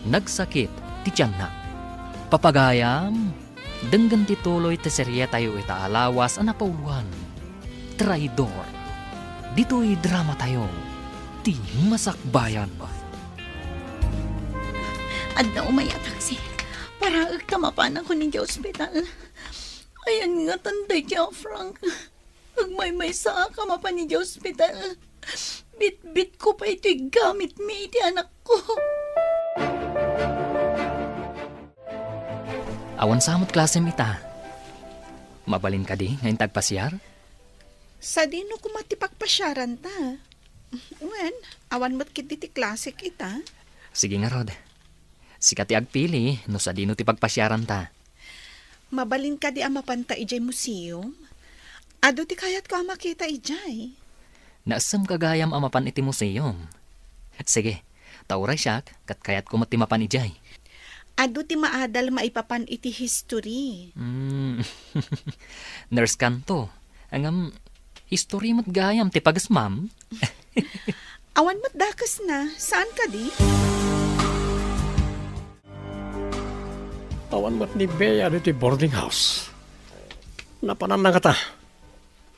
nagsakit ti tianna. Papagayam, denggen ti tuloy ti serietayo ita a lawas a napauluan, Traidor. Ditoy dramatayo, ti Masakbayan. Adda umay a taksi. Paraek ta mapanakon idiay ospital. Ayan ngatan daydi a, Frank. Agmaymaysaak a mapan idiay ospital. Bitbitko pay toy gamitmi iti anakko. Awan sa met klasem ita. Mabalin kadi nga inta agpasiar? Sadino koma ti pagpasiaranta? Wen, awan met ketdi ti klasek ita. Sige ngarud. Sika ti agpili no sadino ti pagpasiaranta. Mabalin kadi a mapanta idiay museum? Adu ti kayatko a makita idiay. Naessen gayam a mapan iti museum. Sige, ta uray siak, ket kayatko met ti mapan idiay. Adu ti maadal maipapan iti history. Hmm. Nurse kanto. Ngem, history met gayam ti pagesmam. Awan met dakesna, saan kadi? Awan met ni Bea ditoy boarding house. Napananna ngata.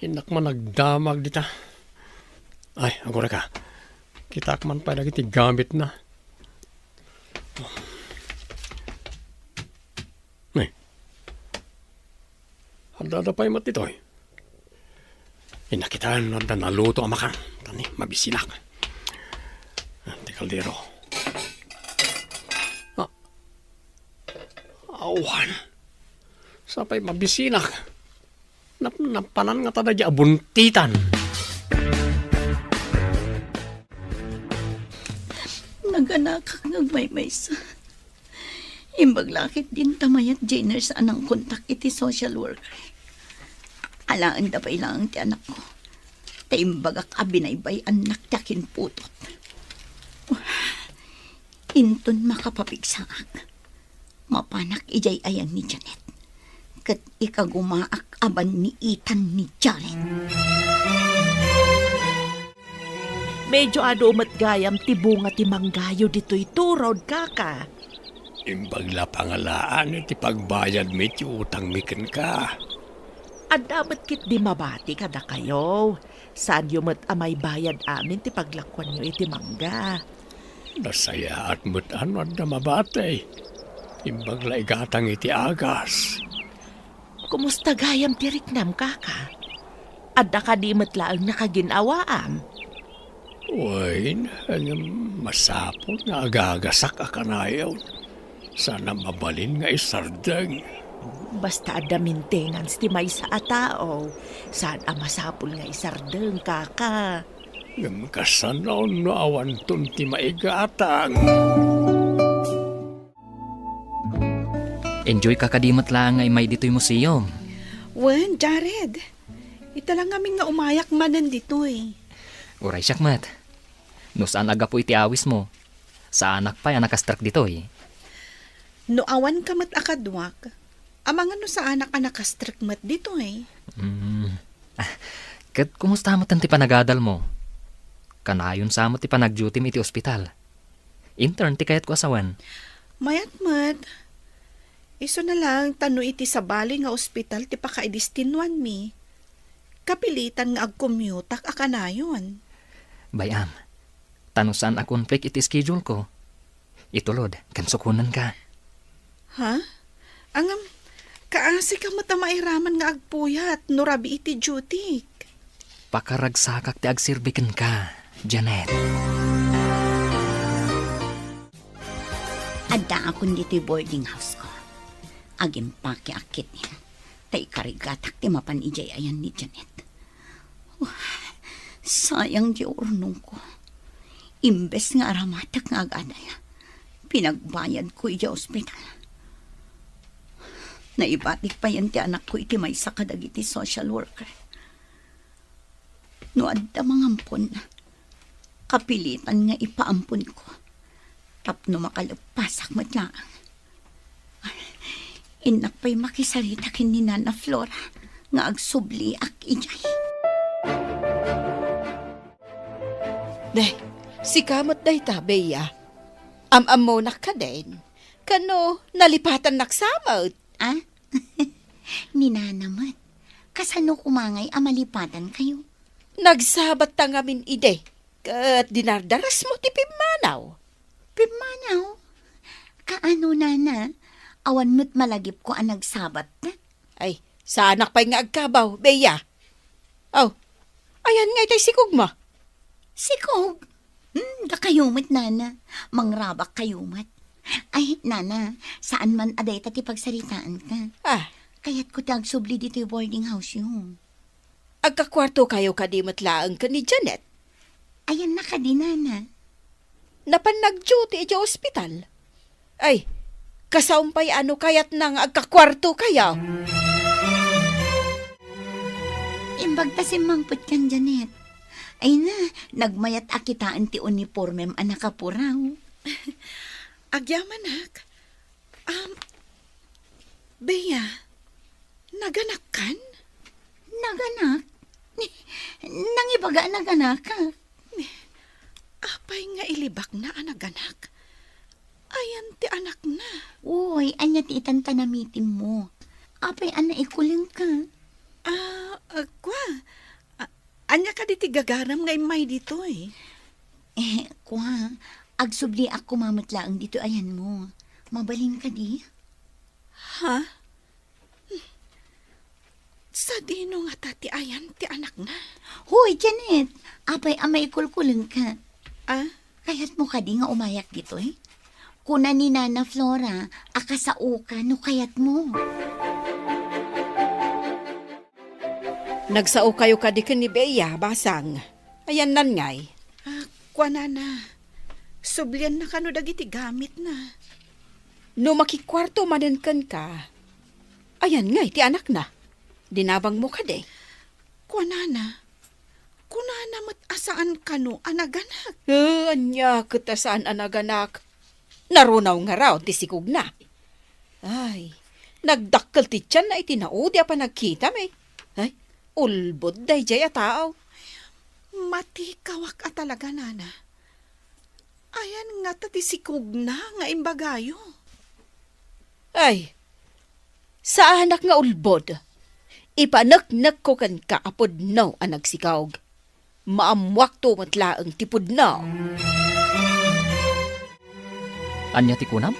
Innak man nagdamag dita. Ay, agurayka. Kitaak man pay dagiti gamitna. Ay. Adda-adda pay met ditoy. Innak ita no adda naluto a makan. Tani, mabisinak. Ah, ti kaldero. Ah. Awan. Sapay mabisinak. Nap-, napanan ngata daydi a buntitan. Naganakak nga agmaymaysa. Imbag la ket dinta mayat diay nurse a nangkontak iti social worker. Alaenda pay laeng ti anakko. Ta imbagak a binaybay-annak ti akinputot. Inton makapapigsaak, mapanak idiay ayang ni Janet. Ket ikagumaak a banniitan ni Jared. Medyo adu met gayam ti bunga ti manggayo ditoy turod, kaka. Imbag la pangalaan iti pagbayadmi ti utangmi kenka. Adda met ketdi mabati kadakayo. Saanyo met a maibayad amin ti paglakuanyo iti mangga. Nasayaat met a no adda mabati. Imbag la igatang iti agas. Kumusta gayam ti riknam, kaka? Adda kadi met laeng nakagin-awaam? Wen, ngem masapul nga agagasak a kanayon. Saan a mabalin nga isardeng. Basta adda maintenance ti maysa a tao, saan a masapul nga isardeng, kaka. Ngem kasano no awanton ti maigatang? Enjoy ka kadi met laeng nga immay ditoy museum. Wen, Jared. Ita la ngamin nga umayak manen ditoy. Uray siak met. No saan a gapu iti awismo, saanak pay a nakastrek ditoy. No awan ka met a kaduak, amangan no saanak a nakastrek met ditoy. Mm. Ah, ket kumusta met ti panagadalmo? Kanayon sa met ti panagdutim iti ospital. Intern ti kayatko a sawen. Mayat met. Isu na lang ta no iti sabali nga ospital ti pakaidestinuanmi, kapilitan nga agkommutak a kanayon. Bay-am, ta no saan a conflict iti schedule ko, itulod ken sukonenka. Ha? Ngem, kaasi ka met a mairaman nga agpuyat no rabii ti duty. Pakaragsakak ti agserbi kenka, Janet. Addaakon ditoy boarding house ko. Agimpakeak ketdin, ta ikarigatak ti mapan idiay ayan ni Janet. Wah, sayang ti urnongko. Imbes nga aramatek nga agadal, pinagbayadko idiay ospital. Naibatik payen ti anakko iti maysa kadagiti social worker. No adda mangampon, kapilitan nga ipaamponko tapno makaleppasak met laeng. Innak pay makisarita ken ni Nana Flora nga agsubliak idiay. Deh, sika met dayta, Bea. Am-ammonak kadin. Kano, nalipatannak sa met? Ah? Ni Nana met. Kasano koma ngay a malipatankayo? Nagsabatta ngamin idi, ket dinardarasmo ti pimmanaw. Pimmanaw? Kaano, Nana? Awan met malagipko a nagsabatta? Ay, saanak pay nga agkabaw, Bea. Aw, ayan nga itay sikog mo? Sikog? Hmm, dakayo met, Nana. Mangrabak kayo met. Ay, Nana, saan man a dayta ti pagsaritaanka. Ah. Kayatko ti agsubli ditoy boarding house-yo. Agkakuarto kayo kadi met laeng ken ni Janet? Ayanna kadi, Nana. Napan nagduty idiay ospital? Ay, kasaom pay a no kayatna nga agkakuarto kayo. Imbag ta simmangpetkan, Janet. Ay na, nagmayat a kitaen ti unipormem a nakapuraw. Agyamanak. Um, Bea, naganakkan? Naganak? Nangibaga a naganakak. Apay nga ilibakna a naganak? Ayan ti anakna. Uy, ania ti itan ta namitimmo? Apay a naikulengka? Ah, ah, kua. Ah, ania kadi ti gagaram nga immay ditoy? Eh, kua, agsubliak koma met laeng ditoy ayanmo. Mabalin kadi? Ha? Sadino ngata ti ayan ti anakna? Hoy, Janet! Apay a maikulkulengka? Ah? Kayatmo kadi nga umayak ditoy? Kuna ni Nana Flora a kasaoka no kayatmo. Nagsao kayo kadi ken ni Bea, basang. Ayanna ngay. Ah, kuanana, sublianna kano dagiti gamitna. No makikuarto manen kenka, ayan ngay ti anakna. Dinabangmo kadi? Kuanana, kunana met a saan kano a naganak. Eh, ania ket a saan a naganak? Narunaw ngarud ti sikogna. Ay, nagdakkel ti tianna iti naudi a panagkitam, eh. Ay, ulbod daydiay a tao. Matikawak a talaga, Nana. Ayan ngata ti sikogna nga imbagayo? Ay, saanak nga ulbod. Ipaneknekko kenka a pudno a nagsikog. Maammuakto met laeng ti pudno. Ania ti kunam?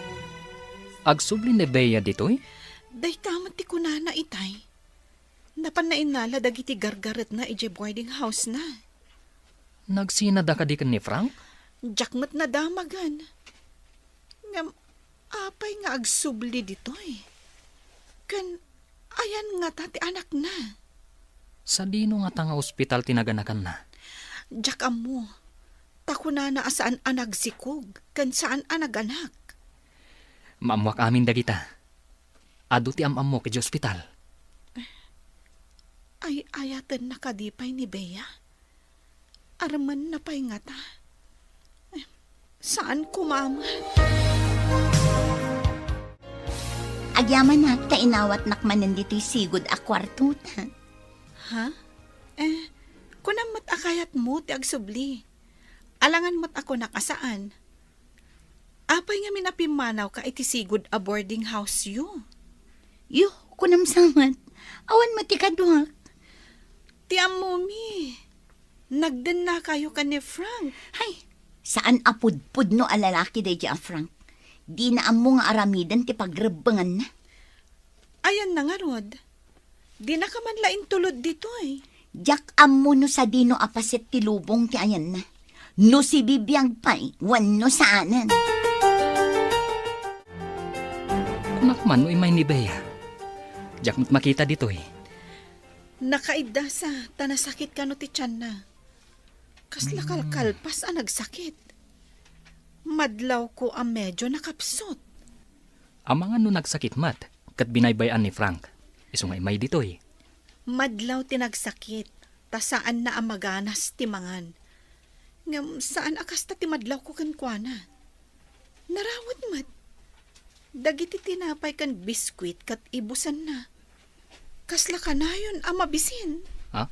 Agsubli ni Bea ditoy? Dayta met ti kunana itay. Napan nainnala dagiti gargaretna idiay boarding house-na. Nagsinada kadi ken ni Frank? Diak met nadamagen. Ngem, Apay nga agsubli ditoy? Ken ayan ngata ti anakna? Sadino ngata nga ospital ti naganakanna? Diak ammo. Ta kunana a saan a nagsikog ken saan a naganak. Maammoak amin dagita. Adu ti am-ammok idiay ospital. Ay-ayatenna kadi pay ni Bea? Armenna pay ngata? Eh, saan koma met. Agyamanak ta inawatnak manen ditoy sigud a kuartota. Ha? Eh, kunam met a kayatmo ti agsubli. Alangan met a kunak a saan. Apay ngamin a pimmanawka iti sigud a boarding house-yo? Yo, kunam sa met, awan met ti kaduak. Ti ammomi, nagdennakayo ken ni Frank. Hay, saan a pudpudno a lalaki daydiay a Frank. Dina ammo nga aramiden ti pagrebbenganna. Ayanna ngarud? Dinaka man la intulod ditoy. Diak ammo no sadino a paset ti lubong ti ayanna. No sibibiag pay wenno saanen. Kunak man no immay ni Bea. Diak met makita ditoy. Nakaiddasa ta nasakit kano ti tianna. Kasla kalkalpas a nagsakit. Madlawko a medio nakapsut. Amangan no nagsakit met, ket binaybay-an ni Frank. Isu nga immay ditoy. Madlaw ti nagsakit, ta saanna a maganas ti mangan. Ngem saan a kasta ti madlawko kenkuana. Narawet met. Dagiti tinapay ken biskuit ket ibusanna. Kasla kanayon a mabisin. Ha?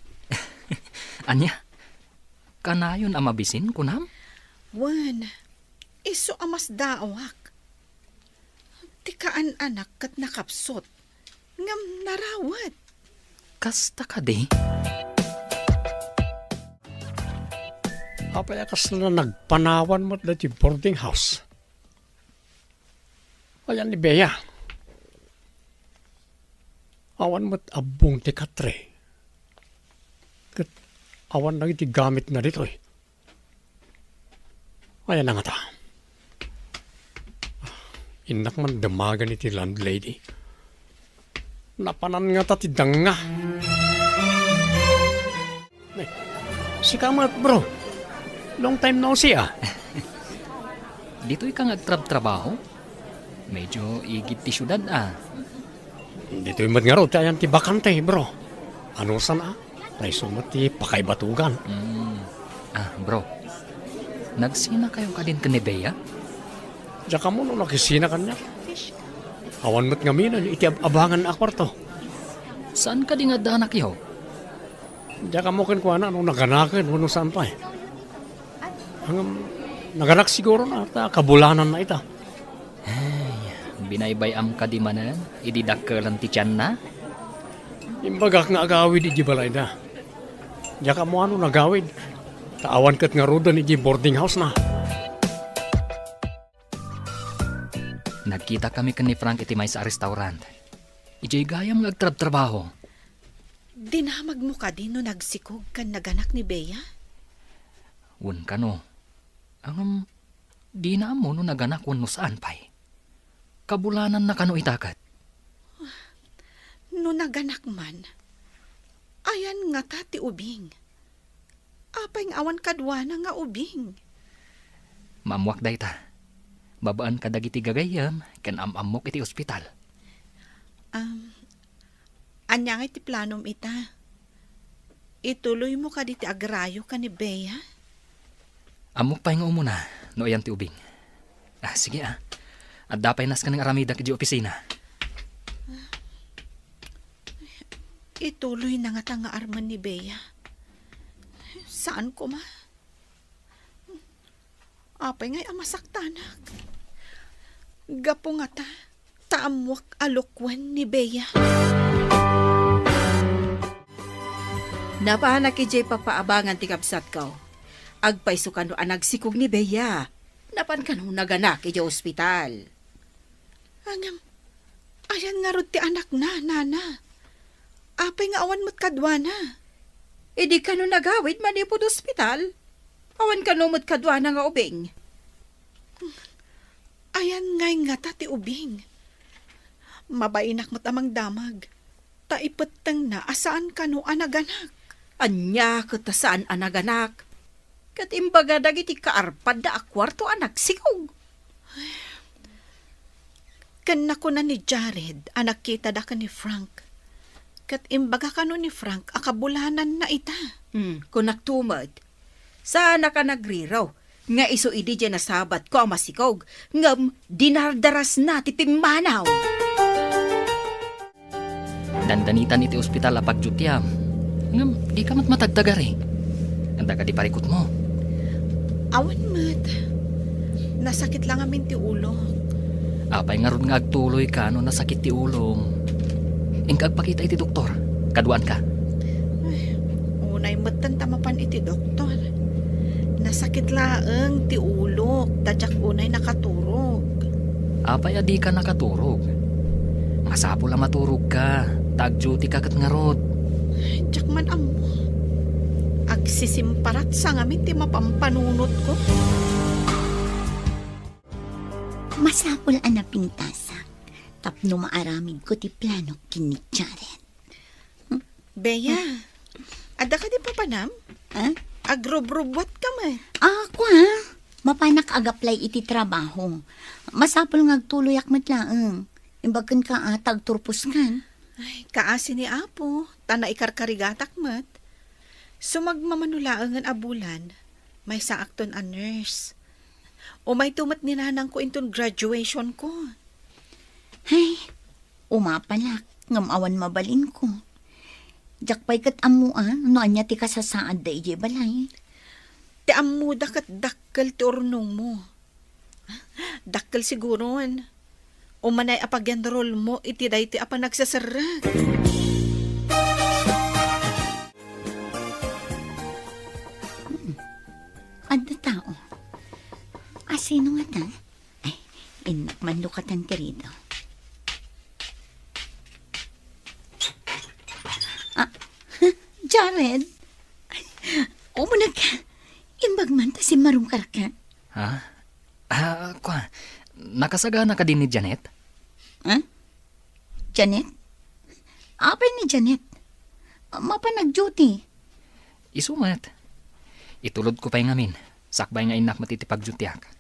Ania? Kanayon a mabisin, kunam? Wen, isu a masdaawak. Ti kaan-anak ket nakapsut, ngem narawet. Kasta kadi? Apay a kasla nagpanawan met daytoy boarding house? Ayan ni Bea. Awan met abbong ti katre. Ket awan dagiti gamitna ditoy. Ayan na ngata. Innak man damagen iti landlady. Napanan ngata ti danga. Eh, sika met, bro. Long time no see, ah. Ditoy ka nga agtrabtrabaho? Medyo igid ti siudad, ah. Ditoy met ngarud ti ayan ti bakante, bro. Anusan, ah? Ta isu met ti pakaibatugan. Mm. Ah, bro. Nagsinakayo kadin ken ni Bea? Diak ammo no nakisina kaniak. Awan met ngamin iti ab-abangan a kuarto. Saan kadi nga adda anakyo? Diak ammo kenkuana no naganaken wenno saan pay. Ngem, naganak sigurona ta kabulananna ita. Ay, binaybay-am kadi manen idi dakkelen ti tianna? Imbagak nga agawid idiay balayda. Diak ammo no nagawid. Ta awan ket ngaruden idiay boarding house-na. Nagkitakami ken ni Frank iti maysa a restaurant. Idiay gayam nga agtrabtrabaho. Dinamagmo kadi no nagsikog ken naganak ni Bea? Wen kano. Ngem, dina ammo no naganak wenno saan pay. Kabulananna kano ita ket? No naganak man, ayan ngata ti ubing? Apay nga awan kaduana nga ubing? Maammoak dayta. Babaen kadagiti gagayyem ken am-ammok iti ospital. Am, ania ngay ti planom ita? Ituloymo kadi ti agrayo ken ni Bea? Ammok pay nga umuna no ayan ti ubing. Ah, sige, ah. Adda pay nasken nga aramidak idiay opisina. Ituloy na ngata nga armen ni Bea. Saan koma? Apay ngay a masaktanak? Gapu ngata, ta ammoak a lukuen ni Bea. Napanak idiay papaabangan ti kabsatko. Agpayso kano a nagsikog ni Bea. Napan kano naganak idiay ospital. Ngem, ayan ngarud ti anakna, nana? Apay nga awan met kaduana? Idi kano nagawid manipud ospital? Awan kano met kaduana nga ubing? Ayan ngay ngata ti ubing? Mabainak met a mangdamag, ta ipettengna a saan kano a naganak. Ania ket a saan a naganak? Ket imbaga dagiti kaarpadda a kuarto a nagsikog. Ken nakuna ni Jared a nagkitada ken ni Frank. Ket imbaga kano ni Frank a kabulananna ita. Hmm, kunakto met. Saanak a nagriraw nga isu idi diay nasabatko a masikog, ngem dinardarasna ti pimmanaw. Dandanitan iti ospital a pagdutiam. Ngem dika met matagtagari. Anda kadi parikutmo? Awan met. Nasakit la ngamin ti ulok. Apay ngarud nga agtuloyka no nasakit ti ulom? Inka agpakita iti doktor. Kaduaanka. Ay, unay metten ta mapan iti doktor. Nasakit laeng ti ulok, ta diak unay nakaturog. Apay a dika nakaturog? Masapul a maturogka, ta agduty ka ket ngarud. Diak man ammo. Agsisimparatsa ngamin ti mapampanunotko. Masapul a napintasak tapno maaramidko ti planok ken ni Jared. Bea, adda kadi papanam? Ha? Agrubrubuatka met. Ah, kua, mapanak ag-apply iti trabaho. Masapul nga agtuloyak met laeng. Imbag kenka a ta agturposkan. Ay, kaasi ni Apo, ta naikarkarigatak met. Sumagmamano laengen a bulan, maysaakton a nurse. Umayto met ni nanangko inton graduationko. Ay, umapanak, ngem awan mabalinko. Diak pay ket ammo a no ania ti kasasaadda idiay balay. Ti ammoda ket dakkel ti urnongmo. Dakkel siguron. Umanay a pag-enrollmo iti daytoy a panagseserrek. Adda tao. Asino ngata? Ay, innak man lukatan ti rido. Ah, Jared? Umuneg ka. Imbag man ta simmarungkarka. Ha? Ah, kua, nakasagana kadi ni Janet? Ha? Janet? Apay ni Janet? Mapan nag-duty. Isu met. Itulodko pay ngamin. Sakbay nga innak met iti pagdutiak.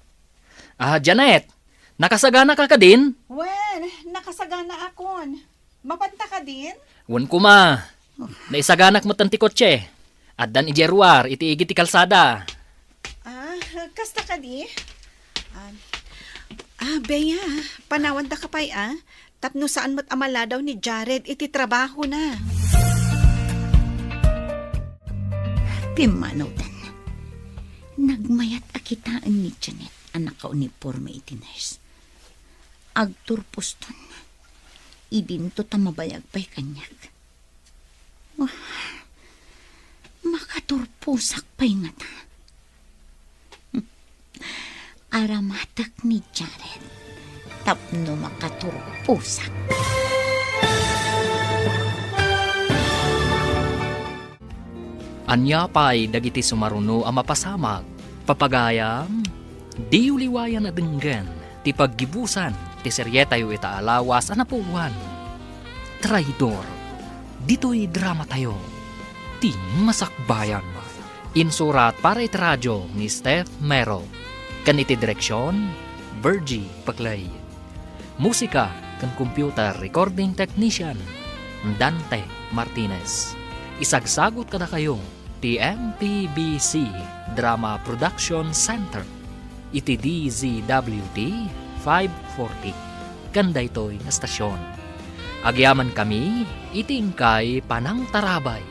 Ah, Janet! Nakasagana ka kadin? Wen, nakasagana akon. Mapanta kadin? Wen koma. Naisaganak met ti kotse. Addan idiay ruar iti igid ti kalsada. Ah, kasta kadi? Ah, ah, Bea, panawanda ka pay, ah. Tapno saan met a maladaw ni Jared iti trabahona. Pimmanawdan. Nagmayat a kitaen ni Janet a nakauniporme iti nurse. Agturposton. Idinto ta mabayag pay kaniak. Wah, makaturposak pay ngata. Aramatek ni Jared tapno makaturposak. Ania pay dagiti sumaruno a mapasamak? Papagayam, diyo liwayan a denggen ti paggibusan ti serietayo ita a lawas a napuloan. Traidor. Ditoy dramatayo, ti masakbayan. Insurat para iti radio ni Steph Mero. Ken iti direksion, Virgie Paclay. Musika ken computer recording technician, Dante Martinez. Isagsagut kadakayo ti M P B C Drama Production Center iti D Z W T five forty ken daytoy nga stasyon. Agyamankami iti inkay panangtarabay.